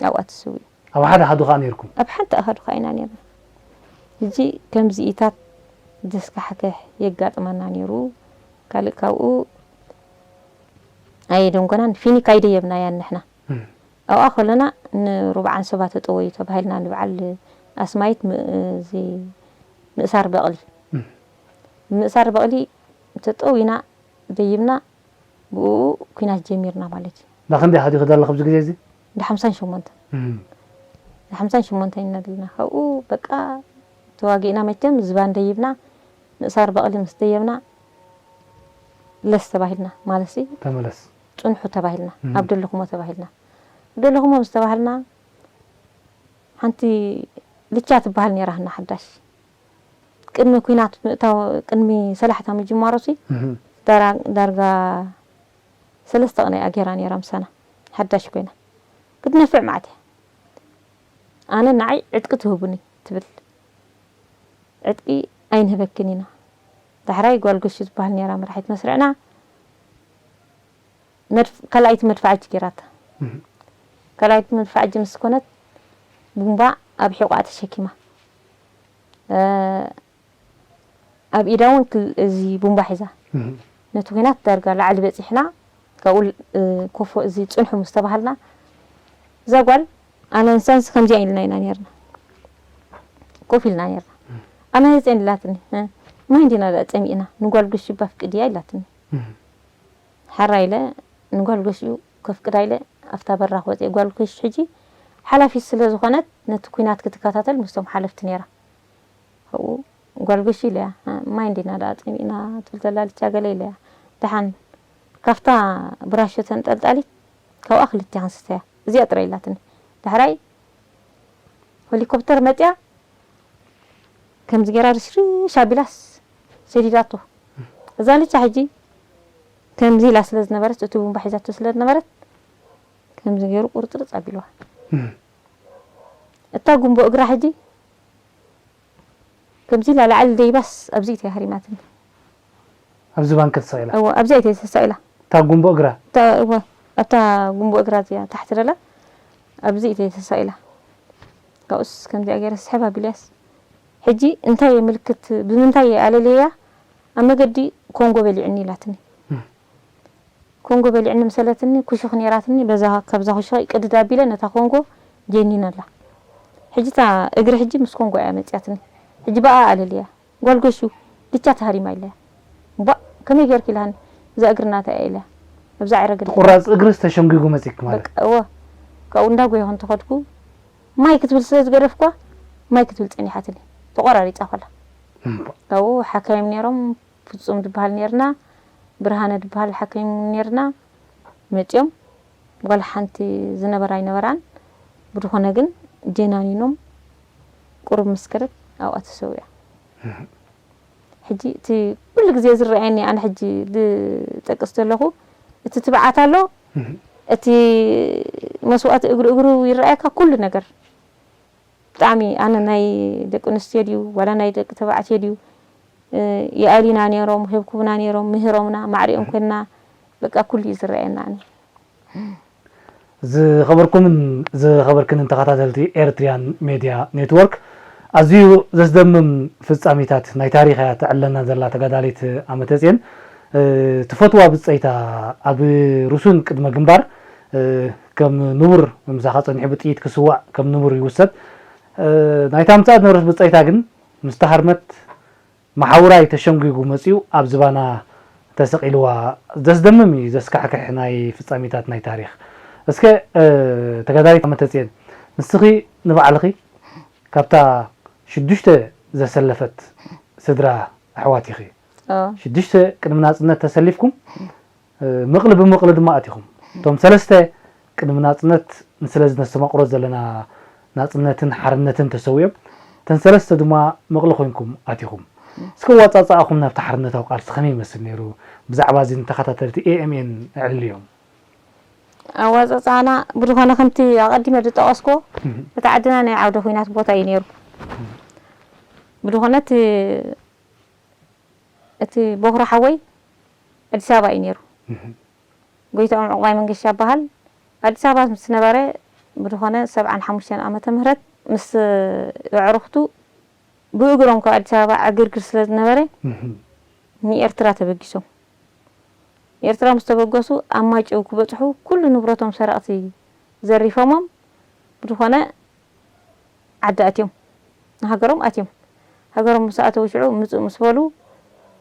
ኣብኣ ተሰዊኡ ኣብ ሓደ ኣሃዱ ከዓ ነይርኩም ኣብ ሓንቲ ኣሃዱ ከዓ ኢና ነርና ሕጂ ከምዚኢታት ዘስካሕክሕ የጋጥመና ነይሩ ካልእ ካብኡ ኣይደንጎናን ፊኒክ ኣይደየብናያን ንሕና ኣብኣ ከለና ንሩብዓን ሰባ ተጠወዩ ተባሂልና ንበዓል ኣስማይት ምእሳር በቕሊ ምእሳር በቕሊ ተጠዊና ደይብና ብኡ ኩናት ጀሚርና ማለት እዩ። ዳክንደይ ሃዲኹ ደሎ ኣብዚ ግዜ እዚ? ዳሓምሳን ሸሞንተን። ዳሓምሳን ሸሞንተን ኢና ደለና። ካብኡ በቃ ተዋጊእና መቸም ዝባን ደይብና ምእሳር በቕሊ ምስ ደየብና ለስ ተባሂልና ማለት ሲ ተመለስ ፅንሑ ተባሂልና ኣብ ደለኹሞ ተባሂልና ኣብ ደለኹሞ ምስ ተባሃልና ሓንቲ ልቻ ትበሃል ነይራ ህና ሓዳሽ ቅድሚ ኲናት ምእታው ቅድሚ ሰላሕታ ምጅማሩ ሲ ዳርጋ ሰለስተ ቅነ እያ ጌራ ነይራ ምሳና ሓዳሽ ኮይና ክትነፍዕ መዓት እያ ኣነ ንዓይ ዕጥቂ ትህቡኒ ትብል ዕጥቂ ኣይንህበክን ኢና ዳሕራይ ጓል ገሹ ዝበሃል ነይራ መራሒት መስርዕና ካልኣይቲ መድፍዓጂ ጌራታ ካልኣይቲ መድፍዓጂ ምስ ኮነት ቡምባ ኣብ ሒቋ ተሸኪማ ኣብ ኢዳ እውን እዚ ቡምባ ሒዛ ነቲ ኩናት ዳርጋ ላዕሊ በፂሕና ካብኡ ኮፎ እዚ ፅንሑ ምስ ተባሃልና እዛ ጓል ኣነ ንሳንስ ከምዚኣ ኢልና ኢና ነርና ኮፍ ኢልና ነርና ኣነ ህፀን ኢላትኒ ማይ እንዲና ዳ ፀሚእና ንጓል ጉሽ ባፍቅድያ ኢላትኒ ሓራ ኢለ ንጓል ገሽኡ ከፍቅዳ ኢለ ኣብታ በራኽ ወፅየ። ጓል ገሽ ሕጂ ሓላፊት ስለ ዝኾነት ነቲ ኲናት ክትከታተል ምስቶም ሓለፍቲ ነይራ። ኣብኡ ጓል ገሽ ኢለያ ማይ እንዲና ደኣ ፀሚእና ትብል ዘላ ልቻ ገለ ኢለያ። ደሓን ካብታ ብራሾ ተንጠልጣሊት ካብኣ ክልቲኣን ስተያ እዚኣ ጥራይ ኢላትኒ። ዳሕራይ ሄሊኮፕተር መፅያ ከምዚ ገይራ ርሽርሽ ኣቢላስ ሰዲዳቶ። እዛ ልቻ ሕጂ ከምዚ ኢላ ስለ ዝነበረት፣ እቲ ቡምባ ሒዛቶ ስለ ዝነበረት፣ ከምዚ ገይሩ ቁርጥርጽ ኣቢልዋ። እታ ጉንቦ እግራ ሕጂ ከምዚ ኢላ ላዕሊ ደይባስ ኣብዚ እያ ሃሪማትኒ። ኣብዚ ባንከ ተሰቒላ። እወ፣ ኣብዚ እያ ተሰቒላ። እታ ጉንቦ እግራ። እታ፣ እወ፣ ኣብታ ጉንቦ እግራ እዚኣ ታሕቲ ደላ ኣብዚ እያ ተሰቒላ። ካብኡስ ከምዚኣ ገይረ ስሕብ ኣቢለያስ። ሕጂ እንታይ እየ ምልክት፣ ብምንታይ እየ ኣለለያ? ኣብ መገዲ ኮንጎ በሊዕኒ ኢላትኒ። ኮንጎ በሊዕኒ ምሰለትኒ፣ ኩሹኽ ነይራትኒ፣ በዛ፣ ካብዛ ኩሹኸይ ቅድድ ኣቢለ ነታ ኮንጎ ጀኒነላ። ሕጂ እታ እግሪ ሕጂ ምስ ኮንጎ እያ መፅያትኒ። ሕጂ ብኣ ኣለልያ። ጓል ገሹ፣ ልቻ ተሃሪማ ኢለያ። እምቧእ፣ ከመይ ገይርኪ ኢላኒ፣ እዛ እግሪ ናታ እያ ኢለያ። ኣብዛ ዕረገ ድያ። ቁራፅ እግርስ ተሸንጒጉ መፂኪ ማለት? በቃ፣ እወ። ካብኡ እንዳጎየኹ እንተኸድኩ፣ ማይ ክትብል ስለ ዝገደፍኳ፣ ማይ ክትብል ፀኒሓትኒ። ተቆራሪፃ ኮላ። እምቧእ። ካብኡ ሓካይም ነይሮም፣ ፍጹም ድበሃል ኔርና፣ ብርሃነ ድበሃል ሓኪም ኔርና። መጺኦም ጓል ሓንቲ ዝነበራ ኣይነበራን፣ ብድኾነ ግን ጀናኒኖም ቁሩብ ምስ ከደት ኣብኣ ተሰዊኣ። ሕጂ እቲ ኩሉ ግዜ ዝረኣየኒ ኣነ ሕጂ ዝጠቅስ ዘለኹ እቲ ትብዓት ኣሎ፣ እቲ መስዋእቲ እግሩ እግሩ ይረኣየካ ኩሉ ነገር። ብጣዕሚ ኣነ ናይ ደቂ ኣንስትዮ ድዩ ዋላ ናይ ደቂ ተባዕትዮ ድዩ ይኣልዩና ነይሮም፣ ይህብኩብና ነይሮም፣ ምህሮምና፣ ማዕሪኦም ኮይንና በቃ ኩሉ እዩ ዝረኣየና ኣነ። ዝኸበርኩምን ዝኸበርክንን ተኸታተልቲ ኤርትሪያን ሜድያ ኔትወርክ ኣዝዩ ዘስደምም ፍጻሜታት ናይ ታሪኽ እያ ተዕለና ዘላ ተጋዳሊት ኣመተጽዮን። ትፈትዋ ብጸይታ ኣብ ርሱን ቅድመ ግንባር ከም ንቡር ምሳኻ ጸኒሑ ብጥይት ክስዋእ ከም ንቡር ይውሰድ። ናይታ ምጽኣት ነበረት ብጸይታ ግን ምስ ተሃርመት መሓውራይ ተሸንጒጉ መጺኡ ኣብ ዝባና ተሰቒልዋ። ዘስደምም እዩ ዘስካሕክሕ ናይ ፍጻሜታት ናይ ታሪኽ። እስከ ተጋዳሊት ኣመተጽየን ንስኺ ንባዕልኺ ካብታ ሽዱሽተ ዘሰለፈት ስድራ ኣሕዋት ኢኺ። ሽዱሽተ ቅድሚ ናጽነት ተሰሊፍኩም ምቕሊ ብምቕሊ ድማ ኣቲኹም። እቶም ሰለስተ ቅድሚ ናጽነት ንስለ ነስተማቕሮ ዘለና ናጽነትን ሓርነትን ተሰዊኦም፣ እተን ሰለስተ ድማ ምቕሊ ኮይንኩም ኣቲኹም። እስከ ኣዋጻጽኣኹም ናብቲ ሓርነታዊ ቃልሲ ከመይ ይመስል ነይሩ? ብዛዕባ እዚ ንተኸታተልቲ ኤ ኤም ኤን ኣዕልልዮም። ኣዋጻጽኣና ብዝኾነ ከምቲ ኣቐዲመ ዝጠቐስኩዎ እቲ ዓድና ናይ ዓውደ ኲናት ቦታ እዩ ነይሩ። ብዝኾነ እቲ እቲ ቦኽሪ ሓወይ ኣዲስ ኣበባ እዩ ነይሩ። ጎይትኦም ዕቑባይ መንገሻ ይበሃል። ኣዲስ ኣበባ ምስ ነበረ ብዝኾነ ሰብዓን ሓሙሽተን ዓመተ ምህረት ምስ ኣዕሩኽቱ ብእግሮም ካብ ኣዲስ ኣበባ ዕግርግር ስለ ዝነበረ ንኤርትራ ተበጊሶም። ኤርትራ ምስ ተበገሱ ኣብ ማይጨው ክበጽሑ ኩሉ ንብረቶም ሰረቕቲ ዘሪፎሞም ብዝኾነ ዓዲ ኣትዮም ንሃገሮም ኣትዮም። ሃገሮም ምስ ኣተው ሽዑ ምጽእ ምስ በሉ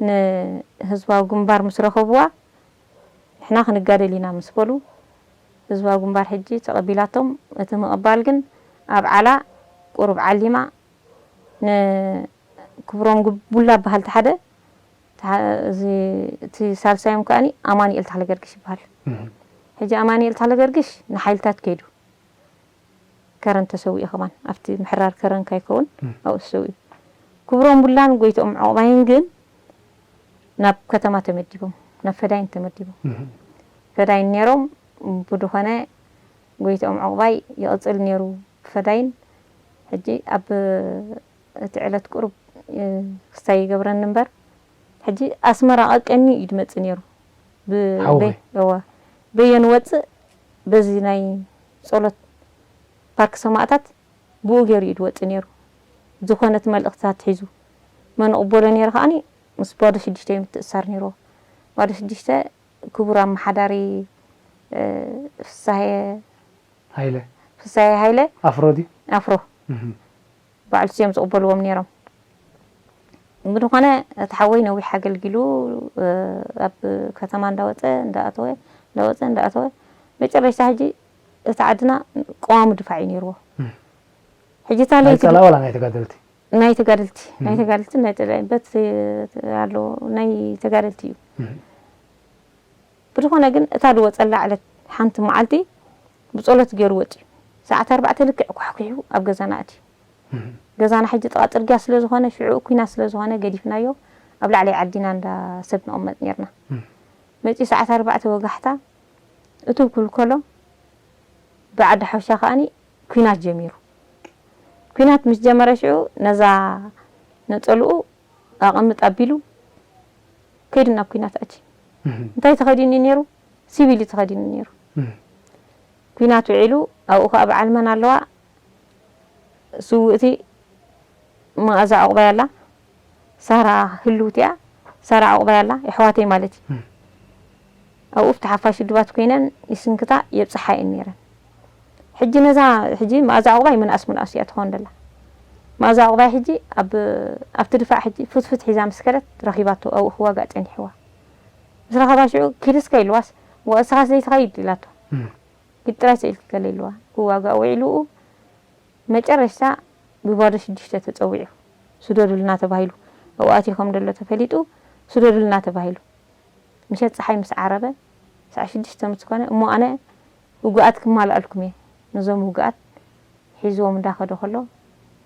ንህዝባዊ ግንባር ምስ ረኸብዋ ንሕና ክንጋደል ኢና ምስ በሉ ህዝባዊ ግንባር ሕጂ ተቐቢላቶም። እቲ ምቕባል ግን ኣብ ዓላ ቁሩብ ዓሊማ ንክብሮም ቡላ በሃል ተሓደ እቲ ሳልሳዮም ከኣኒ ኣማኒኤል ተኽለገርግሽ ይበሃል። ሕጂ ኣማኒኤል ተኽለገርግሽ ንሓይልታት ከይዱ ከረን ተሰዊኡ ከማን ኣብቲ ምሕራር ከረን ካይከውን ኣብኡ ተሰዊኡ። ክብሮም ቡላን ጎይትኦም ዑቕባይን ግን ናብ ከተማ ተመዲቦም ናብ ፈዳይን ተመዲቦም ፈዳይን ነይሮም። ብድኾነ ጎይትኦም ዑቕባይ ይቕፅል ነይሩ ብፈዳይን። ሕጂ ኣብ እቲ ዕለት ቁሩብ ክስታይ ይገብረኒ እምበር ሕጂ ኣስመራ ቀቀኒ እዩ ድመፅእ ነይሩ። በየ ንወፅእ በዚ ናይ ፀሎት ፓርክ ሰማእታት ብኡ ገይሩ እዩ ድወፅእ ነይሩ። ዝኾነት መልእኽትታት ሒዙ መን ቅበሎ ነይሩ ከዓኒ ምስ ባዶ ሽዱሽተ እዩ ምትእሳር ነይርዎ። ባዶ ሽዱሽተ ክቡር ኣመሓዳሪ ፍሳሄ ሃይለ ፍሳሄ ሃይለ ኣፍሮ ድዩ? ኣፍሮ ባዕልቲ እዮም ዝቕበልዎም ነይሮም። ብዝኾነ እቲ ሓወይ ነዊሕ ኣገልጊሉ ኣብ ከተማ እንዳወፀ እንዳኣተወ እንዳወፀ እንዳኣተወ መጨረሽታ ሕጂ እቲ ዓድና ቅዋሙ ድፋዕ እዩ ነይርዎ። ሕጂ እታ ናይ ለይቲ ጸላኢ ዋላ ናይ ተጋደልቲ? ናይ ተጋደልቲ ናይ ተጋደልቲ ናይ ጸላኢ በት ኣሎ ናይ ተጋደልቲ እዩ። ብዝኾነ ግን እታ ዝወፀላ ዕለት ሓንቲ መዓልቲ ብጸሎት ገይሩ ወፂኡ። ሰዓት ኣርባዕተ ልክዕ ኳሕኲሑ ኣብ ገዛና ኣትዩ። ገዛና ሕጂ ጥቓ ፅርግያ ስለ ዝኾነ ሽዑ ኲናት ስለ ዝኾነ ገዲፍናዮ ኣብ ላዕለይ ዓዲና እንዳ ሰብ ንቕመጥ ነርና። መጺኡ ሰዓት ኣርባዕተ ወጋሕታ እትው ክብል ከሎ፣ ብዓዲ ሓውሻ ከኣኒ ኲናት ጀሚሩ። ኲናት ምስ ጀመረ ሽዑ ነዛ ነጸልኡ ኣቐምጥ ኣቢሉ ከይዱ ናብ ኲናት ኣትዩ። እንታይ ተኸዲኑ ነይሩ? ሲቪል እዩ ተኸዲኑ ነይሩ። ኲናት ውዒሉ ኣብኡ ከኣ በዓል መን ኣለዋ? ስውእቲ መኣዛ ዑቕባይ ኣላ። ሳራ ህልውቲ እያ። ሳራ ዑቕባይ ኣላ፣ የሕዋተይ ማለት እዩ። ኣብኡ ኣብቲ ሓፋሽ ውድባት ኮይነን ይስንክታ የብጽሓ እየን ነይረን። ሕጂ ነዛ፣ ሕጂ መኣዛ ዑቕባይ ምንኣስ ምንኣስ እያ ትኸውን ደላ። መኣዛ ዑቕባይ ሕጂ ኣብ፣ ኣብቲ ድፋዕ ሕጂ ፍትፍት ሒዛ ምስ ከደት ረኺባቶ ኣብኡ ክዋጋእ ጸኒሕዋ። ምስ ረኸባ ሽዑ ኪድ እስከ ኢልዋስ፣ ወእስኻስ ዘይትኸይድ ኢላቶ። ኪድ ጥራይ ስኢልኪ ከለ ኢልዋ። ክዋጋእ ውዒሉ መጨረሽታ ብባዶ ሽዱሽተ ተጸዊዑ። ስደዱልና ተባሂሉ። ኣብኡ ኣትዩ ከም ደሎ ተፈሊጡ፣ ስደዱልና ተባሂሉ። ምሸት ጸሓይ ምስ ዓረበ፣ ሰዓት ሽዱሽተ ምስ ኮነ፣ እሞ ኣነ ውጉኣት ክማልኣልኩም እየ። ነዞም ውጉኣት ሒዝዎም እንዳኸደ ከሎ፣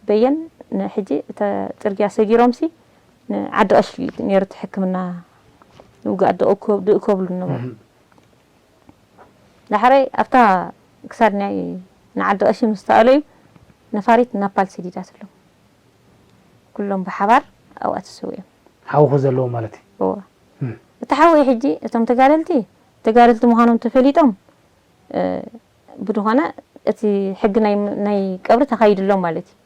በየን ንሕጂ እተ ጽርግያ ሰጊሮምሲ ንዓዲ ቀሺ ነይሩ እቲ ሕክምና ውጉኣት ደእኮ-፣ ድእኮ ብሉ ነበሩ። ዳሕራይ ኣብታ ክሳድ ናይ ንዓዲ ቀሺ ምስ ተኣለዩ ነፋሪት ናፓል ሰዲዳትሎም። ኩሎም ብሓባር ኣብኣ ተሰዊኦም። ሓውኹ ዘለዎም ማለት እዩ። እወ። እም። እቲ ሓወይ ሕጂ እቶም ተጋደልቲ፣ ተጋደልቲ ምዃኖም ተፈሊጦም፣ እ፣ ብድኾነ እቲ ሕጊ ናይ፣ ናይ ቀብሪ ተኻይድሎም ማለት እዩ።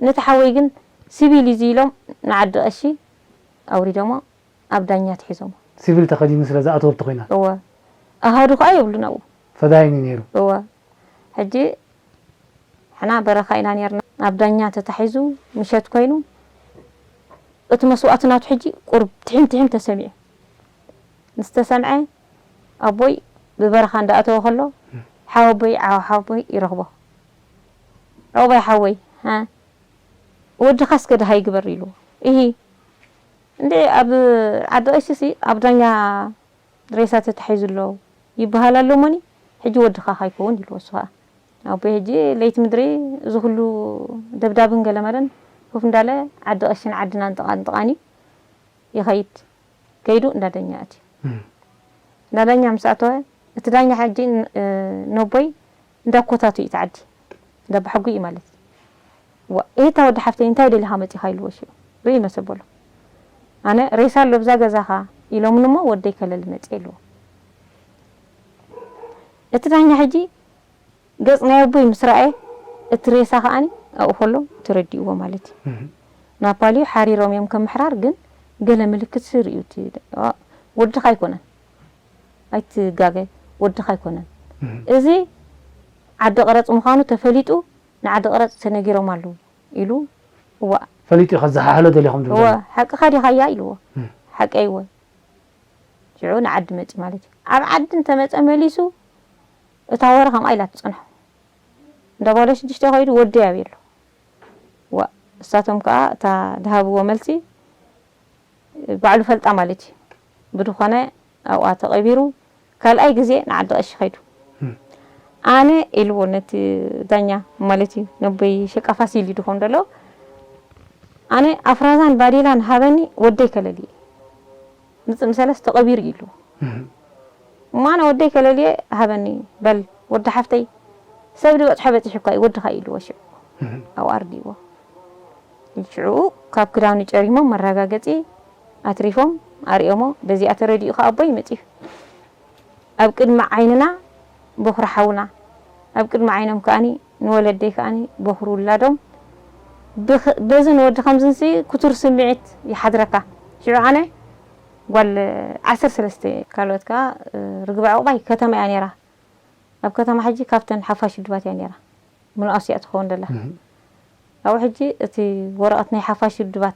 ነቲ ሓወይ ግን ሲቪል እዩ ኢሎም ንዓዲ ቀሺ ኣውሪዶሞ ኣብ ዳኛ ትሒዞሞ። ሲቪል ተኸዲኑ ስለ ዝኣተወ ኣብቲ ኲናት። እወ። ኣሃዱ ከኣ የብሉን ኣብኡ። ፈዳይን እዩ ነይሩ። እወ። ሕጂ ንሕና በረኻ ኢና ነርና። ኣብ ዳኛ ተታሒዙ ምሸት ኮይኑ፣ እቲ መስዋእቲ ናቱ ሕጂ ቁሩብ ትሒም ትሒም ተሰሚዑ። ምስ ተሰምዐ፣ ኣቦይ ብበረኻ እንዳኣተወ ከሎ፣ ሓወቦይ፣ ዓው ሓወቦይ ይረኽቦ። ዑቕባይ ሓወይ፣ ሃ? ወድኻ እስከ ደሃይ ግበር ኢልዎ። እሂ። እንዴ ኣብ ዓዲ ቀሺሲ ኣብ ዳኛ ሬሳ ተታሒዙ ኣሎ ይበሃል ኣሎ እሞኒ፣ ሕጂ ወድኻ ካይከውን ኢልዎ እሱ ኸኣ። ኣቦይ ሕጂ ለይቲ ምድሪ እዚ ኩሉ ደብዳብን ገለመለን ኮፍ እንዳለ ዓዲ ቀሽን ዓድናን ጥቓን ጥቓን እዩ ይኸይድ። ከይዱ እንዳ ዳኛ ኣትዩ። እም። እንዳ ዳኛ ምስ ኣተወ፣ እቲ ዳኛ ሕጂ ን-፣ እ፣ ነቦይ እንዳ ኮታቱ እዩ እቲ ዓዲ። እንዳ ኣባሓጉ እዩ ማለት እዩ። ዋ፣ እታ ወዲ ሓፍተይ እንታይ ደሊኻ መጺኻ ኢልዎ ሽዑ። ርኢ መሰ በሎ። ኣነ ሬሳ ኣሎ ብዛ ገዛኻ ኢሎምኒ እሞ ወደይ ከለሊ መጽየ ኢልዎ። እቲ ዳኛ ሕጂ ገጽ ናይ ኣቦይ ምስ ረኣየ፣ እቲ ሬሳ ከኣኒ ኣብኡ ከሎ ተረዲእዎ ማለት እዩ። እህ። ናፓልዩ ሓሪሮም እዮም ከም ምሕራር፣ ግን ገለ ምልክት ስር እዩ እቲ፣ ዋ፣ ወድኻ ኣይኮነን። ኣይትጋገ፣ ወድኻ ኣይኮነን። እህ። እዚ ዓዲ ቅረጽ ምዃኑ ተፈሊጡ፣ ንዓዲ ቅረጽ ተነጊሮም ኣለዉ ኢሉ፣ እዋእ። ፈሊጡ እዩ፣ ከዘሓሕሎ ደሊኹም ትብሉ እወ፣ ኣለኹም። ሓቅኻ ዲኻ እያ ኢልዎ። እህ። ሓቀይ እወ። ሽዑ ንዓዲ መጺ ማለት እዩ። ኣብ ዓዲ እንተመጸ መሊሱ፣ እታ ወረ ከምኣ ኢላ ትጸንሖ። እንዳ ባዶ ሽዱሽተ ከይዱ ወደይ ኣበይ ኣሎ? ዋእ፣ እሳቶም ከኣ እታ ድሃብዎ መልሲ ባዕሉ ፈልጣ ማለት እዩ። ብድኾነ ኣብኣ ተቐቢሩ፣ ካልኣይ ግዜ ንዓዲ ቀሺ ከይዱ። እም። ኣነ ኢልዎ ነቲ ዳኛ ማለት እዩ፣ ነቦይ ሸቃ ፋሲል እዩ ድኾን ደሎ። ኣነ ኣፍራዛን ባዴላን ሃበኒ፣ ወደይ ከለሊ። ምጽእ ምሰለስ ተቐቢሩ እዩ ኢልዎ። እም። እሞ ኣነ ወደይ ከለልየ ሃበኒ፣ በል ወዲ ሓፍተይ፣ ሰብ ዝበጽሖ በጺሑ እኳ እዩ፣ ወድኻ እዩ ኢልዎ ሽዑ። እህ። ኣብኡ ኣርዲእዎ። ሽዑ ካብ ክዳኑ ጨሪሞም መረጋገጺ ኣትሪፎም ኣርእዮሞ፣ በዚኣ ተረዲኡ ከኣ ኣቦይ መጺኡ። ኣብ ቅድሚ ዓይንና በኹሪ ሓውና፣ ኣብ ቅድሚ ዓይኖም ከኣኒ ንወለደይ ከኣኒ በኹሪ ውላዶም ብኽ-፣ በዚ ንወዲ ከምዝንሲ ክቱር ስምዒት ይሓድረካ። ሽዑ ኣነ ጓል ዓሰርተ ሰለስተ፣ ካልኦት ከኣ፣ እ፣ ርግበ ዕቑባይ ከተማ እያ ነይራ። ኣብ ከተማ ሕጂ ካብተን ሓፋሽ ውድባት እያ ነይራ። ምንኣስ እያ ትኸውን ደላ። እህ። ኣብኡ ሕጂ እቲ ወረቐት ናይ ሓፋሽ ውድባት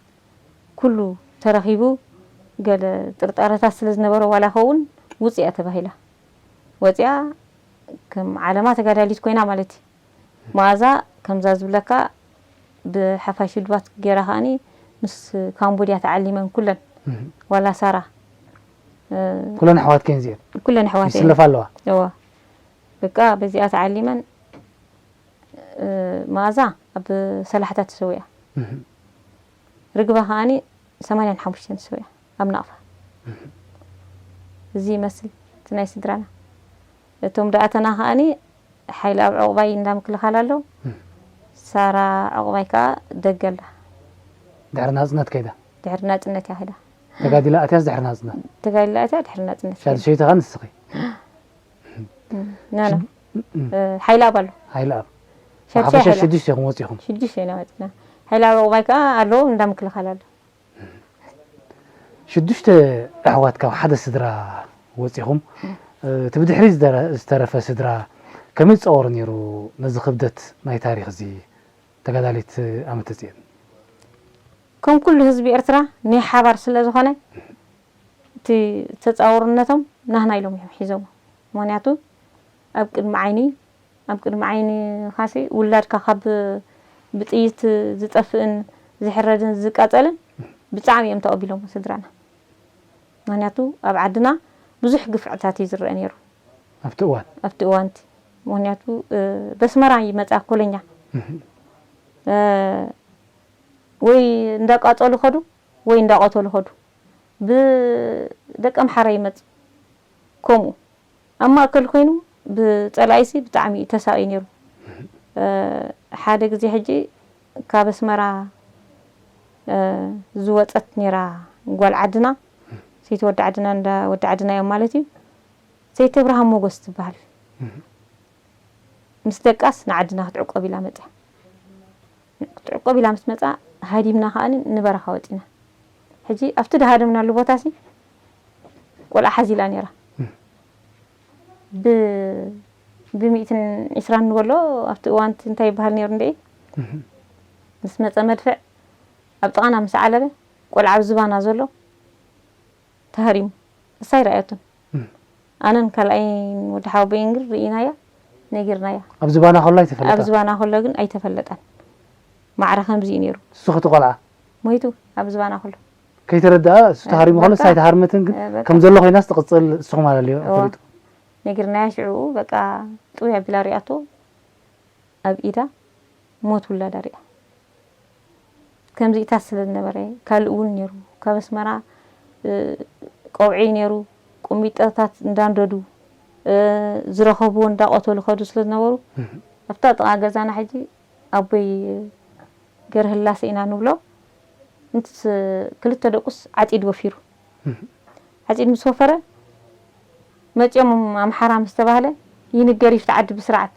ኩሉ ተረኺቡ፣ ገለ ጥርጣረታት ስለ ዝነበሮ ዋላ ኸውን ውጽእ እያ ተባሂላ። ወጺኣ ከም ዓለማ ተጋዳሊት ኮይና ማለት እዩ። መኣዛ ከምዛ ዝብለካ ብሓፋሽ ውድባት ገይራ ከኣኒ ምስ ካምቦድያ ተዓሊመን ኩለን። እህ። ዋላ ሳራ። እ፣ ኩለን ኣሕዋት ከን እዚአን? ኩለን ኣሕዋት እየን። ይስለፋ ኣለዋ? እወ። በቃ በዚኣ ተዓሊመን፣ እ፣ መኣዛ ኣብ ሰላሕታ ተሰዊኣ። እህ። ርግባ ከኣኒ ሰማንያን ሓሙሽተን ሰው እያ ኣብ ናቕፋ። እዚ ይመስል እቲ ናይ ስድራና። እቶም ደኣተና ከኣኒ ሓይሊ ኣብ ዕቑባይ እንዳ ምክልኻል ኣሎ። ሳራ ዕቑባይ ከኣ ደገ ኣላ። ድሕሪ ናጽነት ከይዳ። ድሕሪ ናጽነት እያ ከይዳ። ተጋዲላ ኣትያስ ድሕሪ ናጽነት። ተጋዲላ ኣትያ ድሕሪ ናጽነት ከይዳ። ሻድሸይቲ ከኣ ንስኺ። ኖ፣ ኖ። ሓይሊ ኣብ ኣሎ። ሓይሊ ኣብ ሻድሻይ ሓፈሻ ሓይሊ ኣብ። ሽዱሽተ ኢኹም ወጺኹም። ሽዱሽተ ኢና ወጺና። ሓይሊ ኣብ ዕቑባይ ከኣ ኣሎ፣ እንዳ ምክልኻል ኣሎ። ሽዱሽተ ኣሕዋት ካብ ሓደ ስድራ ወጺኹም፣ እቲ ብድሕሪት ዝተረፈ ስድራ ከመይ ዝጸወሮ ነይሩ? ነዚ ክብደት ናይ ታሪኽ እዚ ተጋዳሊት ኣመተጽዮን። ከም ኩሉ ህዝቢ ኤርትራ ናይ ሓባር ስለ ዝኾነ፣ እቲ ተጻውርነቶም ናህና ኢሎም እዮም ሒዞሞ። ምኽንያቱ ኣብ ቅድሚ ዓይኒ ኣብ ቅድሚ ዓይኒ ኻሲ ውላድካ ካብ ብጥይት ዝጠፍእን ዝሕረድን ዝቃጸልን ብጣዕሚ እዮም ተቐቢሎም ስድራና። ምኽንያቱ ኣብ ዓድና ብዙሕ ግፍዕታት እዩ ዝረአ ነይሩ ኣብቲ እዋን። ኣብቲ እዋንቲ። ምኽንያቱ በስመራ ይመጻ ኮለኛ ወይ እንዳቃጸሉ ኸዱ ወይ እንዳቐተሉ ኸዱ። ብደቂ ኣምሓራ ይመጽ ከምኡ ኣብ ማእከል ኮይኑ ብጸላኢሲ ብጣዕሚ እዩ ተሳቒ ነይሩ። ሓደ ግዜ ሕጂ ካብ ኣስመራ ዝወጸት ነይራ ጓል ዓድና፣ ሰይቲ ወዲ ዓድና፣ እንዳ ወዲ ዓድና እዮም ማለት እዩ። ሰይቲ ኣብርሃም ሞጎስ ትበሃል። ምስ ደቃስ ንዓድና ክትዕቆብ ኢላ መጽያ። ክትዕቆብ ኢላ ምስ መጻ ሃዲምና ከኣ ንበረኻ ወጺና። ሕጂ ኣብቲ ድሃደምናሉ ቦታሲ ቆልዓ ሓዚላ ነይራ። ብ ብሚእትን ዒስራን ንበሎ ኣብቲ እዋንቲ እንታይ ይበሃል ነይሩ እንደ ምስ መጸ መድፍዕ ኣብ ጥቓና ምስ ዓለበ ቆልዓ ኣብ ዝባና ዘሎ ተሃሪሙ። እሳ ኣይረኣየቱን። ኣነን ካልኣይን ወዲ ሓወቦይን ግን ርኢናያ፣ ነጊርናያ። ኣብ ዝባና ከሎ ኣይተፈለጠ? ኣብ ዝባና ከሎ ግን ኣይተፈለጠን። ማዕረ ከምዚ እዩ ነይሩ። እሱ እቲ ቆልዓ? ሞይቱ ኣብ ዝባና ከሎ። ከይተረድኣ እሱ ተሃሪሙ ከሎ በቃ። እሳ ኣይተሃርመትን ግን እ፣ በቃ። ከም ዘሎ ኮይናስ ትቕጽል እሱ ማለት እዩ እዋ። ፈሊጡ። ነጊርናያ ሽዑ በቃ ጥውይ ኣቢላ ሪኣቶ ኣብ ኢዳ ሞት ውላዳ ሪኣ። ከምዚኢታት ስለ ዝነበረ ካልእ እውን ነይሩ። ካብ ኣስመራ እ፣ ቀውዒ ነይሩ። ቁሚጦታት እንዳንደዱ እ፣ ዝረኸብዎ እንዳቐተሉ ከዱ ስለ ዝነበሩ ኣብታ ጥቓ ገዛና ሕጂ ኣቦይ ገርህላሰ ኢና ንብሎ። እንትስ ክልተ ደቁስ ዓጺድ ወፊሩ። ዓጺድ ምስ ወፈረ መጺኦም ኣምሓራ ምስ ተባህለ ይንገር ይፍትዓዲ ብስርዓት።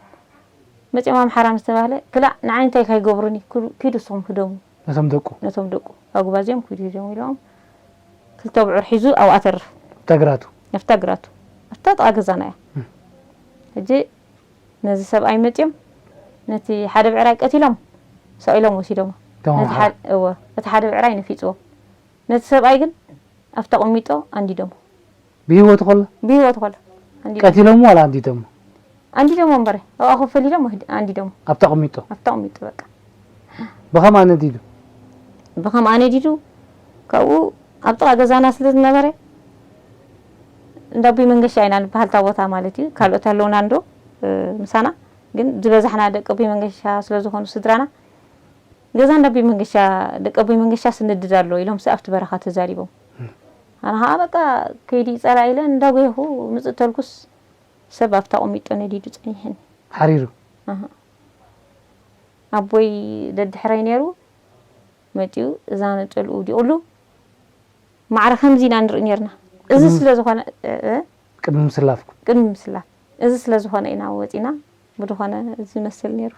መጺኦም ኣምሓራ ምስ ተባህለ ክላእ ንዓይ እንታይ ከይገብሩኒ ክዱ- ኪዱ ንስኹም ህደሙ። ነቶም ደቁ። ነቶም ደቁ ኣጉባዝዮም ኪዱ ሂደሙ ኢሎም ክልተ ብዑር ሒዙ ኣብኣ ተርፍ። ኣብታ ግራቱ። ኣብታ ግራቱ። ኣብታ ጥቓ ገዛና እያ። ሕጂ ነዚ ሰብኣይ መጺኦም ነቲ ሓደ ብዕራይ ቀቲሎም ሰቒሎም ወሲዶሞ። እቶም ነቲ ኣምሓራ። ሓደ- እወ፣ እቲ ሓደ ብዕራይ ነፊጽዎ። ነቲ ሰብኣይ ግን ኣብታ ቁሚጦ ኣንዲዶሞ። ብህይወቱ ከሎ? ብህይወቱ ከሎ። ኣንዲዶሞ። ቀቲሎሞ ዋላ ኣንዲዶሞ? ኣንዲዶሞ እምበር። ኣብኣ ኮፍ ኣሊዶም ወህድ- ኣንዲዶሞ። ኣብታ ቁሚጦ? ኣብታ ቁሚጦ በቃ። ብኸም ኣነዲዱ? ብኸም ኣነዲዱ ካብኡ ኣብ ጥቓ ገዛና ስለ ዝነበረ እንዳ ኣቦይ መንገሻ ኢና ንበሃል እታ ቦታ ማለት እዩ። ካልኦት ኣለውና እንዶ እ፣ ምሳና ግን ዝበዛሕና ደቂ ኣቦይ መንገሻ ስለ ዝኾኑ ስድራና ገዛ እንዳ ኣቦይ መንገሻ ደቂ ኣቦይ መንገሻ ስንድድ ኣሎ ኢሎም ሲ ኣብቲ በረኻ ተዛሪቦም። ኣነ ኸዓ በቃ ከይዲ ጸላ ኢለ እንዳጎየኹ ምጽእ ተልኩስ ሰብ ኣብታ ቁሚጦ ነዲዱ ጸኒሕኒ። ሓሪሩ? ኣሃ። ኣቦይ ደድሕረይ ነይሩ መጺኡ እዛ ነጸልኡ ውዲቑሉ ማዕረ ከምዚ ኢና ንርኢ ነርና። እዚ ቅድሚ- ስለ ዝኾነ እ፣ እ፣ ቅድሚ ምስላፍኩም? ቅድሚ ምስላፍ። እዚ ስለ ዝኾነ ኢና ወጺና ብድኾነ እዚ ይመስል ነይሩ።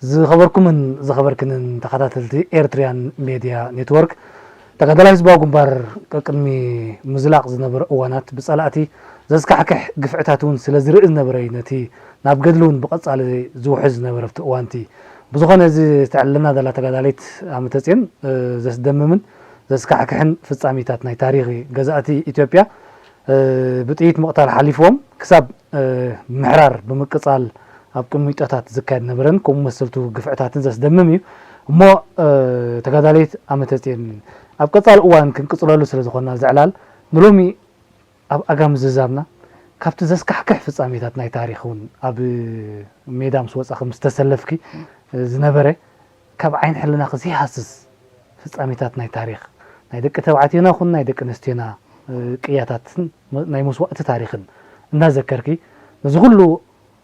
ዝኸበርኩምን ዝኸበርክንን ተኸታተልቲ ኤርትርያን ሜድያ ኔትወርክ፣ ተጋዳላይ ህዝባዊ ግንባር ቀቅድሚ ምዝላቕ ዝነበረ እዋናት ብጸላእቲ ዘስካሕክሕ ግፍዕታት እውን ስለ ዝርኢ ዝነበረ እዩ ነቲ ናብ ገድሊ እውን ብቐጻሊ ዝውሕዝ ዝነበረ ኣብቲ እዋንቲ። ብዝኾነ እዚ ተዕልለና ዘላ ተጋዳሊት ኣመተጽዮን ዘስደምምን ዘስካሕክሕን ፍጻሜታት ናይ ታሪኽ ገዛእቲ ኢትዮጵያ ብጥይት ምቕታል ሓሊፍዎም ክሳብ ምሕራር ብምቅጻል ኣብ ቅሚጦታት ዝካየድ ነበረን ከምኡ መሰልቱ ግፍዕታትን ዘስደምም እዩ። እሞ ተጋዳሊት ኣመተጽዮን ኣብ ቀጻሊ እዋን ክንቅጽለሉ ስለ ዝኾንና እዚ ዕላል ንሎሚ ኣብ ኣጋ ምዝዛምና ካብቲ ዘስካሕክሕ ፍጻሜታት ናይ ታሪኽ እውን ኣብ ሜዳ ምስ ወጻኺ ምስ ተሰለፍኪ ዝነበረ ካብ ዓይኒ ሕልናኺ ዘይሃስስ ፍጻሜታት ናይ ታሪኽ ናይ ደቂ ተባዕትዮና ኹን ናይ ደቂ ኣንስትዮና ቅያታትን ናይ መስዋእቲ ታሪኽን እናዘከርኪ፣ ነዚ ኩሉ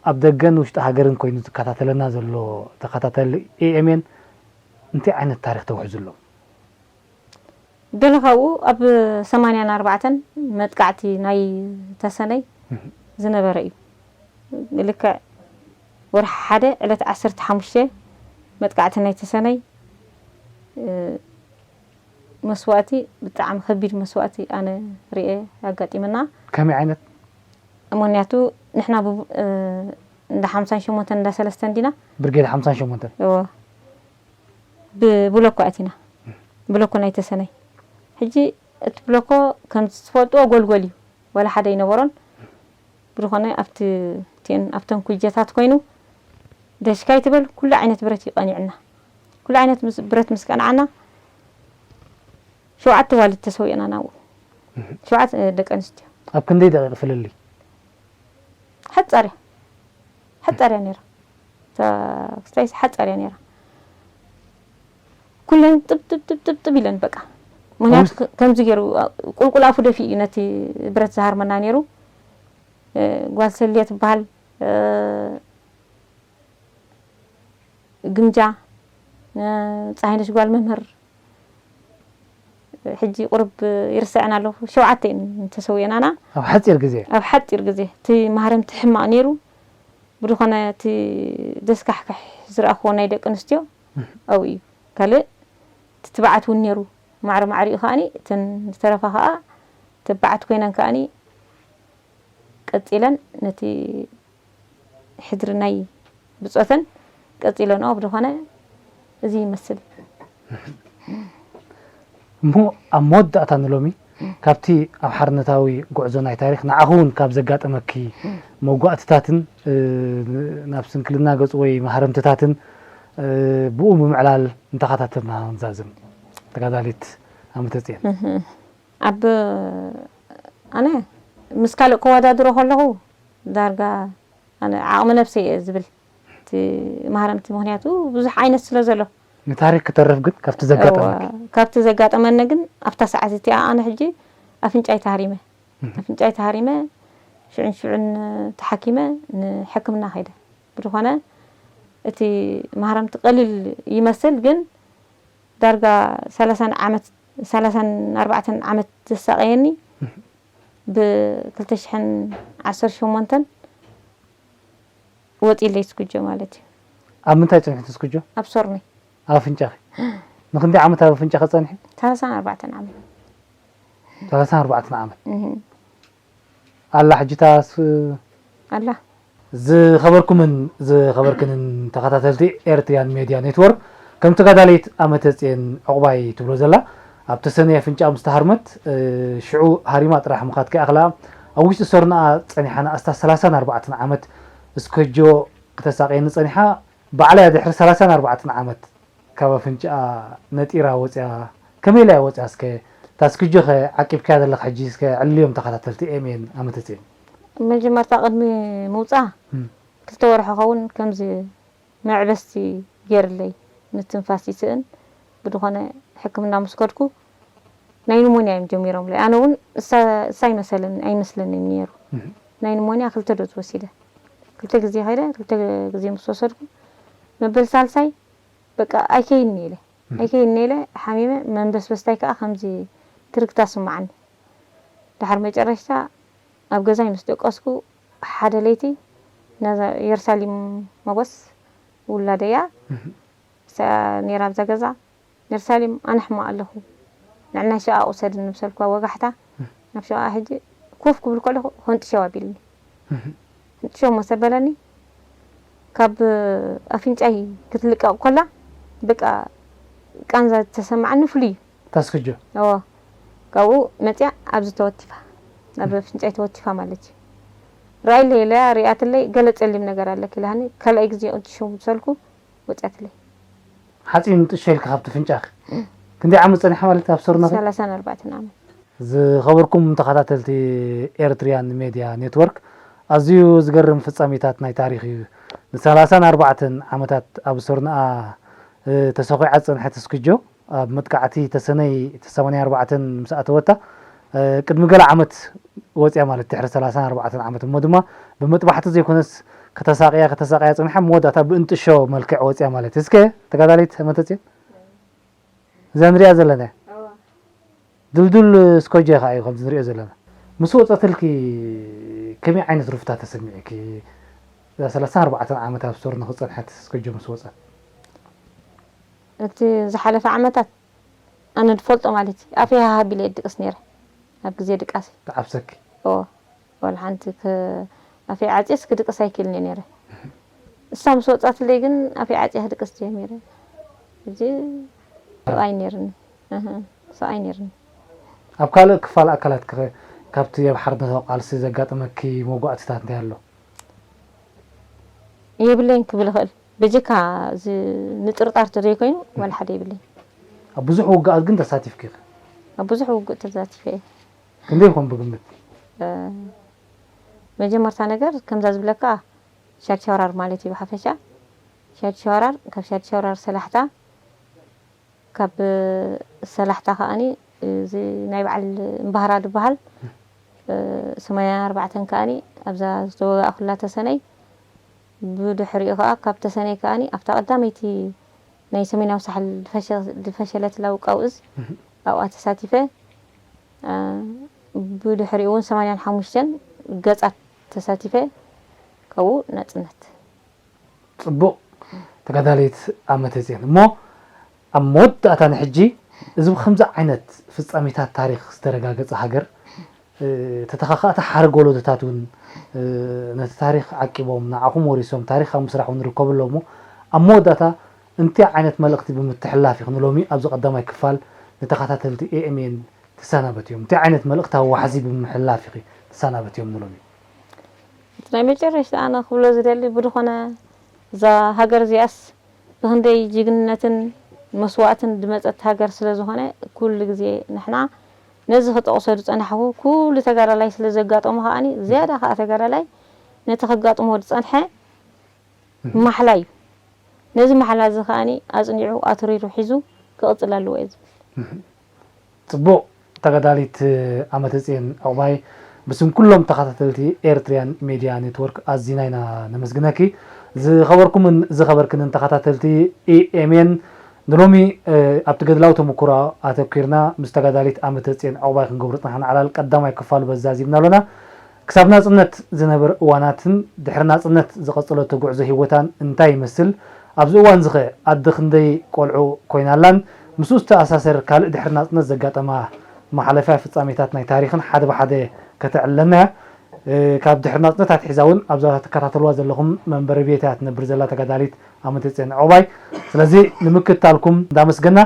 ኣብ ደገን ውሽጢ ሃገርን ኮይኑ ዝከታተለና ዘሎ ተኸታተሊ ኤኤምኤን እንታይ ዓይነት ታሪኽ ተውሕዙ ኣሎ? ገለ ካብኡ ኣብ ሰማንያን ኣርባዕተን መጥቃዕቲ ናይ ተሰነይ ዝነበረ እዩ። ልክዕ ወርሒ ሓደ ዕለት ዓሰርተ ሓሙሽተ መጥቃዕቲ ናይ ተሰነይ መስዋእቲ፣ ብጣዕሚ ከቢድ መስዋእቲ ኣነ ርኤ ኣጋጢመና። ከመይ ዓይነት? ምክንያቱ ንሕና እንዳ ሓምሳን ሸሞንተን እንዳ ሰለስተን ዲና? ብርጌድ ሓምሳን ሸሞንተን እዎ። ብብሎኮ ኣቲና፣ ብሎኮ ናይ ተሰነይ። ሕጂ እቲ ብሎኮ ከም ትፈልጥዎ ጎልጎል እዩ፣ ዋላ ሓደ ኣይነበሮን። ብዝኾነ ኣብቲ እቲአን ኣብተን ኩጀታት ኮይኑ ደሽካይ ትበል ኩሉ ዓይነት ብረት እዩ ቀኒዕና። ኩሉ ዓይነት ምስ- ብረት ምስ ቀንዓና ሸውዓተ ኣዋልድ ተሰዊእና ናብኡ። ሸውዓተ ደቂ ኣንስትዮ። ኣብ ክንደይ ደቂቕ ፍልልይ? ሓጻር እያ። ሓጻር እያ ነይራ። እታ ክስታይስ ሓጻር እያ ነይራ። ኩለን ጥብ ጥብ ጥብ ጥብ ጥብ ኢለን በቃ። ምክንያቱ ከ- ከምዚ ገይሩ ቁልቁል ኣፉ ደፊኡ እዩ ነቲ ብረት ዝሃርመና ነይሩ። እ፣ ጓል ሰልየ ትበሃል፣ እ፣ ግምጃ፣ እ፣ ፀሃይነሽ ጓል መምህር፣ ሕጂ ቁርብ ይርስዐን ኣለኹ። ሸውዓተ እየን ተሰዊአናና። ኣብ ሓፂር ግዜ? ኣብ ሓፂር ግዜ። እቲ ማህረምቲ ሕማቕ ነይሩ። ብዝኾነ እቲ ደስካሕካሕ ዝረኣኽዎ ናይ ደቂ ኣንስትዮ ኣብኡ እዩ። ካልእ እቲ ትብዓት እውን ነይሩ። ማዕረ ማዕሪኡ ከኣኒ እተን ዝተረፋ ከኣ ተባዓት ኮይነን ከኣኒ ቀጺለን ነቲ ሕድሪ ናይ ብጾተን ቀጺለንኦ። ብዝኾነ እዚ ይመስል። እሞ ኣብ መወዳእታ ንሎሚ ካብቲ ኣብ ሓርነታዊ ጉዕዞ ናይ ታሪኽ ንዓኺ እውን ካብ ዘጋጠመኪ መጓእትታትን እ፣ ናብ ስንክልና ገጹ ወይ ማህረምትታትን እ፣ ብኡ ብምዕላል እንተኸታተልና ንዛዝም። ተጋዳሊት ኣመተጽየን። ኣብ ኣነ ምስ ካልእ ከወዳድሮ ከለኹ ዳርጋ ኣነ ዓቕሚ ነብሰይ እየ ዝብል እቲ ማህረምቲ፣ ምክንያቱ ብዙሕ ዓይነት ስለ ዘሎ። ንታሪክ ክተርፍ ግን ካብቲ ዘጋጠመ እዋ፣ ካብቲ ዘጋጠመኒ ግን ኣብታ ሰዓት እቲኣ ኣነ ሕጂ ኣፍንጫይ ተሃሪመ። ኣፍንጫይ ተሃሪመ ሽዑን ሽዑን ተሓኪመ ንሕክምና ከይደ። ብዝኾነ እቲ ማህረምቲ ቀሊል ይመስል፣ ግን ዳርጋ ሰላሳን ዓመት ሰላሳን ኣርባዕተን ዓመት ዘሳቀየኒ ብ ክልተ ሽሕን ዓሰርተ ሸሞንተን ወፂለይ ስኩጆ ማለት እዩ። ኣብ ምንታይ ፀኒሑ እቲ ስኩጆ? ኣብ ሶርኒ። ኣብ ኣፍንጫኺ? ንክንደይ ዓመት ኣብ ኣፍንጫኺ ፀኒሑ? ሰላሳን ኣርባዕተን ዓመት። ሰላሳን ኣርባዕተን ዓመት። ኣላ ሕጂ እታ ስ- ኣላ። ዝኸበርኩምን ዝኸበርክንን ተኸታተልቲ ኤርትሪያን ሜድያ ኔትወርክ፣ ከም ተጋዳሊት ኣመተጽየን ዕቑባይ ትብሎ ዘላ፣ ኣብ ተሰነይ ኣፍንጫኣ ምስ ተሃርመት፣ እ፣ ሽዑ ሃሪማ ጥራሕ ምኻድ ከይኣኽላ፣ ኣብ ውሽጢ ሶርናኣ ጸኒሓ ንኣስታት ሰላሳን ኣርባዕተን ዓመት እስከጆ ክተሳቕየኒ ጸኒሓ፣ ባዕላ እያ ድሕሪ ሰላሳን ኣርባዕተን ዓመት ካብ ኣፍንጫኣ ነጢራ ወፂኣ። ከመይ ኢላ እያ ወፂኣ? እስከ እታ እስክጆ ከ ዓቂብካያ ዘለኻ ሕጂ እስከ ዕልዮም ተኸታተልቲ ኤምኤን ኣመተፅኤን። መጀመርታ ቅድሚ ምውፃ እም። ክልተ ወርሒ ኸውን ከምዚ መዕበስቲ ገይርለይ ምትንፋስ ይስእን ብድኾነ ሕክምና ምስ ከድኩ ናይ ኒሞንያ እዮም ጀሚሮምለይ። ኣነ እውን እሳ እሳ ኣይመሰለኒ ኣይመስለንን ነይሩ። ናይ ኒሞንያ ክልተ ዶዝ ወሲደ። ክልተ ግዜ ከይደ ክልተ ግዜ ምስ ወሰድኩ መበል ሳልሳይ በቃ ኣይከይድን እየ ኢለ ኣይከይድን እየ ኢለ ሓሚመ መንበስበስታይ ከዓ ከምዚ ትርግታ ስምዓኒ። ድሓር መጨረሽታ ኣብ ገዛይ ምስ ደቀስኩ ሓደ ለይቲ ነዛ የሩሳሌም መጎስ ውላደያ እሳ ነይራ ኣብዛ ገዛ። የሩሳሌም ኣነ ሕማቕ ኣለኹ ንዕናይ ሸቓቕ ውሰድኒ ምሰልኳ ወጋሕታ ናብ ሸቓቕ ሕጂ ኮፍ ክብል ከለኹ ፈንጥሸው ኣቢልኒ። ፈንጥሸው መሰ በለኒ ካብ ኣፍንጫይ ክትልቀቕ ከላ በቃ ቃንዛ ዝተሰማዓኒ ፍሉይ እዩ። ታስክጆ እዎ ካብኡ መፅያ ኣብዚ ተወቲፋ ኣብ ኣፍንጫይ ተወቲፋ ማለት እዩ። ርኣይለይ ኢለያ ሪኣትለይ ገለ ፀሊም ነገር ኣለኪ ኢላሃኒ ካልኣይ ግዜ ቅድሽው ምሰልኩ ወፅያትለይ። ሓፂን ጥሾ ኢልካ ካብቲ ፍንጫኺ ክንደይ ዓመት ፀኒሓ ማለት ኣብ ሰርናኺ? ሰላሳን ኣርባዕተን ዓመት። ዝኸበርኩም ተኸታተልቲ ኤርትሪያን ሜድያ ኔትወርክ ኣዝዩ ዝገርም ፍጻሜታት ናይ ታሪኽ እዩ። ንሰላሳን ኣርባዕተን ዓመታት ኣብ ሰርናኣ ተሰኺዓ ዝጸንሐት እስክጆ ኣብ መጥቃዕቲ ተሰነይ እቲ ሰማንያ ኣርባዕተን ምስ ኣተወታ፣ እ፣ ቅድሚ ገለ ዓመት ወጽያ ማለት ድሕሪ ሰላሳን ኣርባዕተን ዓመት። እሞ ድማ ብመጥባሕቲ ዘይኮነስ ከተሳቕያ፣ ከተሳቕያ ጽኒሓ፣ መወዳእታ ብእንጥሾ መልክዕ ወጽያ ማለት። እስከ ተጋዳሊት መተጽዮን፣ እዛ ንሪኣ ዘለና እያ። እዋ። ድልዱል ስኮጆ ከኣ እዩ ከምዚ ንሪኦ ዘለና። ምስ ወጸትልኪ ከመይ ዓይነት ሩፍታ ተሰሚዕኪ? እዛ ሰላሳን ኣርባዕተን ዓመት ኣብ ስቶር ንኽጸንሐት ስኮጆ ምስ ወጸት። እቲ ዝሓለፈ ዓመታት ኣነ ዝፈልጦ ማለት እዩ። ኣፈይ ሃሃ ኣቢለ እየ ድቅስ ነይረ። ኣብ ግዜ ድቃስ። ተዓብሰኪ? እዎ። ዋላ ሓንቲ ክ-፣ ኣፈይ ዓጽየስ ክድቅስ ኣይክእልን እየ ነይረ። እሳ ምስ ወጻትለይ ግን ኣፈይ ዓጽየ ክድቅስ ጀሚረ። ሕጂ ሰብኣይ ነይርኒ። እህ፣ ሰብኣይ ነይርኒ። ኣብ ካልእ ክፋል ኣካላትኪ ኸ ካብቲ ኣብ ሓርነታዊ ቃልሲ ዘጋጠመኪ መጓእትታት እንታይ ኣሎ? የብለይን ክብል እኽእል። በጀካ እዚ ንጥርጣር ተዘይኮይኑ ዋላ ሓደ የብለይን። ኣብ ብዙሕ ውግኣት ግን ተሳቲፍኪ ኢኺ? ኣብ ብዙሕ ውግእ ተሳቲፈ እየ። ክንደይ ይኾን ብግምት? እ፣ መጀመርታ ነገር ከምዛ ዝብለካ ሻድሻ ወራር ማለት እዩ ብሓፈሻ። ሻድሻ ወራር፣ ካብ ሻድሻ ወራር ሰላሕታ፣ ካብ ሰላሕታ ከኣኒ እዚ ናይ በዓል እምባህራ ዝበሃል፣ እ፣ ሰማንያን ኣርባዕተን ከኣኒ ኣብዛ ዝተወጋእኩላ ተሰነይ፣ ብድሕሪኡ ከኣ ካብ ተሰነይ ከኣኒ ኣብታ ቀዳመይቲ ናይ ሰሜናዊ ሳሕል ዝፈሸ-፣ ዝፈሸለትላ ውቃው እዝ ኣብኣ ተሳቲፈ። እ፣ ብድሕሪኡ እውን ሰማንያን ሓሙሽተን ገጻት ተሳቲፈ፣ ካብኡ ናጽነት። ጽቡቕ ተጋዳሊት ኣመተጽዮን። እሞ ኣብ መወዳእታ ንሕጂ እዚ ብኸምዚ ዓይነት ፍጻሜታት ታሪኽ ዝተረጋገጸ ሃገር፣ እ፣ ተተኻኻእቲ ሓረግ ወለዶታት እውን፣ እ፣ ነቲ ታሪኽ ዓቂቦም ንዓኹም ወሪሶም ታሪኽ ኣብ ምስራሕ እውን ይርከቡ ኣለዉ። እሞ ኣብ መወዳእታ እንታይ ዓይነት መልእኽቲ ብምትሕልላፍ ኢኺ ንሎሚ ኣብዚ ቀዳማይ ክፋል ንተኸታተልቲ ኤ ኤም ኤን ትሰናበትዮም? እንታይ ዓይነት መልእኽታዊ ዋሕዚ ብምሕላፍ ኢኺ ትሰናበትዮም ንሎሚ? እቲ ናይ መጨረሽታ ኣነ ክብሎ ዝደሊ ብድኾነ እዛ ሃገር እዚኣስ ብኽንደይ ጅግንነትን መስዋእትን ዝመጸት ሃገር ስለ ዝኾነ ኩሉ ግዜ ንሕና ነዚ ክጠቕሶ ዝጸናሕኩ ኩሉ ተጋዳላይ ስለ ዘጋጠሞ ከኣኒ ዝያዳ ከኣ ተጋዳላይ ነቲ ከጋጥሞ ዝጸንሐ ማሕላ እዩ። ነዚ ማሕላ እዚ ከኣኒ ኣጽኒዑ ኣትሪሩ ሒዙ ክቕጽል ኣለዎ እየ ዝብል። ጽቡቕ ተጋዳሊት ኣመተጽዮን ዕቑባይ፣ ብስም ኩሎም ተኸታተልቲ ኤርትርያን ሜድያ ኔትወርክ ኣዚና ኢና ነመስግነኪ። ዝኸበርኩምን ዝኸበርክንን ተኸታተልቲ ኢ ኤም ኤን፣ ንሎሚ፣ እ፣ ኣብቲ ገድላዊ ተመኩሮ ኣተኲርና ምስ ተጋዳሊት ኣመተጽዮን ዕቑባይ ክንገብሮ ዝጸናሕና ዕላል ቀዳማይ ክፋሉ በዚ ኣዚምና ኣሎና። ክሳብ ናጽነት ዝነበረ እዋናትን ድሕሪ ናጽነት ዝቐጸለቶ ጉዕዞ ህይወታን እንታይ ይመስል? ኣብዚ እዋንዚ ኸ ኣደ ክንደይ ቆልዑ ኮይና ኣላን? ምስኡ ዝተኣሳሰር ካልእ ድሕሪ ናጽነት ዘጋጠማ መሓለፍያ ፍጻሜታት ናይ ታሪኽን ሓደ ብሓደ ከተዕልለና እያ። እ፣ ካብ ድሕሪ ናጽነት ኣትሒዛ እውን ኣብዛ ትከታተልዋ ዘለኹም መንበሪ ቤት እያ ትነብር ዘላ ተጋዳሊት ኣመተጽዮን ዕቑባይ። ስለዚ ንምክትታልኩም እንዳመስገና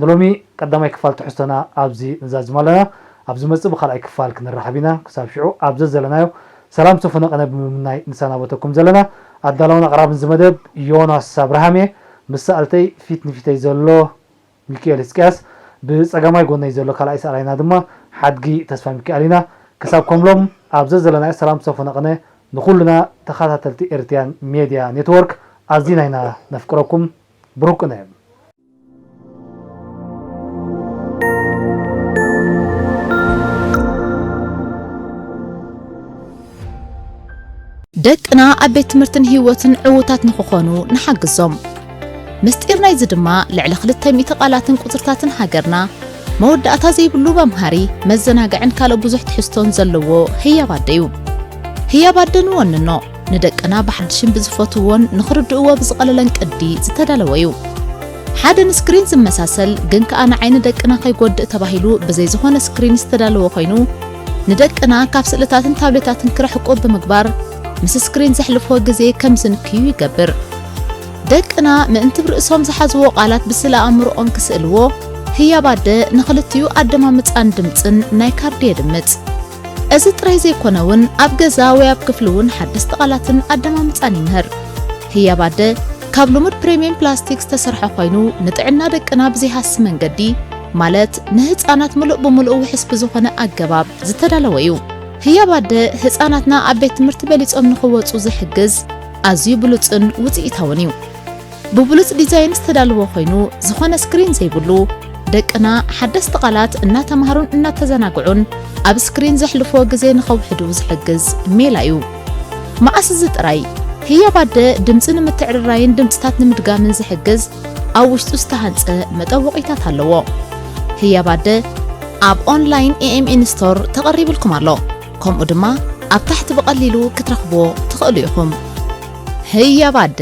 ንሎሚ ቀዳማይ ክፋል ትሕዝቶና ኣብዚ ንዛዝም ኣለና። ኣብ ዝመጽእ ብኻልኣይ ክፋል ክንራኸብ ኢና። ክሳብ ሽዑ ኣብ ዘዘለናዮ ሰላም ሰፉ ነቐነ ብምምናይ ንሰናበተኩም ዘለና ኣዳላውን ኣቕራብን እዚ መደብ ዮናስ ኣብርሃም እየ። ምስ ሰኣልተይ ፊት ንፊተይ ዘሎ ሚካኤል ህዝቅያስ፣ ብጸጋማይ ጎነይ ዘሎ ካልኣይ ሰኣላይና ድማ ሓድጊ ተስፋ ሚካኤል ኢና። ክሳብ ከምሎም ኣብ ዘዘለናዮ ሰላም ሰፉ ነቐነ ንኹልና ተኸታተልቲ ኤርትያን ሜድያ ኔትወርክ ኣዚና ኢና ነፍቅረኩም። ብሩክ ቅነ። ደቅና ኣብ ቤት ትምህርትን ህይወትን ዕዉታት ንኽኾኑ ንሓግዞም። ምስጢር ናይዚ ድማ ልዕሊ ክልተ ሚእቲ ቃላትን ቁጽርታትን ሃገርና፣ መወዳእታ ዘይብሉ መምሃሪ፣ መዘናግዕን ካልእ ብዙሕ ትሕዝቶን ዘለዎ ህያብ ኣደ እዩ። ህያብ ኣደ ንወንኖ፣ ንደቅና ብሓድሽን ብዝፈትውዎን ንኽርድእዎ ብዝቐለለን ቅዲ ዝተዳለወ እዩ። ሓደ ንስክሪን ዝመሳሰል ግን ከኣ ንዓይኒ ደቅና ከይጎድእ ተባሂሉ ብዘይ ዝኾነ ስክሪን ዝተዳለወ ኮይኑ፣ ንደቅና ካብ ስእልታትን ታብሌታትን ክርሕቁ ብምግባር፣ ምስ ስክሪን ዘሕልፍዎ ግዜ ከም ዝንክዩ ይገብር። ደቅና ምእንቲ ብርእሶም ዝሓዝዎ ቃላት ብስእለ ኣእምሮኦም ክስእልዎ፣ ህያብ ኣደ ንኽልቲኡ ኣደማምጻን ድምጽን ናይ ካርዲ የድምጽ። እዚ ጥራይ ዘይኮነ እውን ኣብ ገዛ ወይ ኣብ ክፍሊ እውን ሓደስቲ ቃላትን ኣደማምጻን ይምህር። ህያብ ኣደ ካብ ልሙድ ፕሪምየም ፕላስቲክ ዝተሰርሐ ኮይኑ ንጥዕና ደቅና ብዘይሃሲ መንገዲ ማለት ንህፃናት ምሉእ ብምሉእ ውሕስ ብዝኾነ ኣገባብ ዝተዳለወ እዩ። ህያብ ኣደ ህፃናትና ኣብ ቤት ትምህርቲ በሊፆም ንኽወፁ ዝሕግዝ ኣዝዩ ብሉፅን ውፅኢታውን እዩ። ብብሉጽ ዲዛይን ዝተዳለወ ኮይኑ፣ ዝኾነ ስክሪን ዘይብሉ፣ ደቅና ሓደስቲ ቃላት እናተማሃሩን እናተዘናግዑን ኣብ ስክሪን ዘሕልፍዎ ግዜ ንኸውሕዱ ዝሕግዝ ሜላ እዩ። መኣስ እዚ ጥራይ፣ ህያብ ኣደ ድምጺ ንምትዕርራይን ድምጽታት ንምድጋምን ዝሕግዝ ኣብ ውሽጡ ዝተሃንጸ መጠወቒታት ኣለዎ። ህያብ ኣደ ኣብ ኦንላይን ኤ ኤም ኤን ስቶር ተቐሪብልኩም ኣሎ። ከምኡ ድማ ኣብ ታሕቲ ብቐሊሉ ክትረኽብዎ ትኽእሉ ኢኹም። ህያብ ኣደ።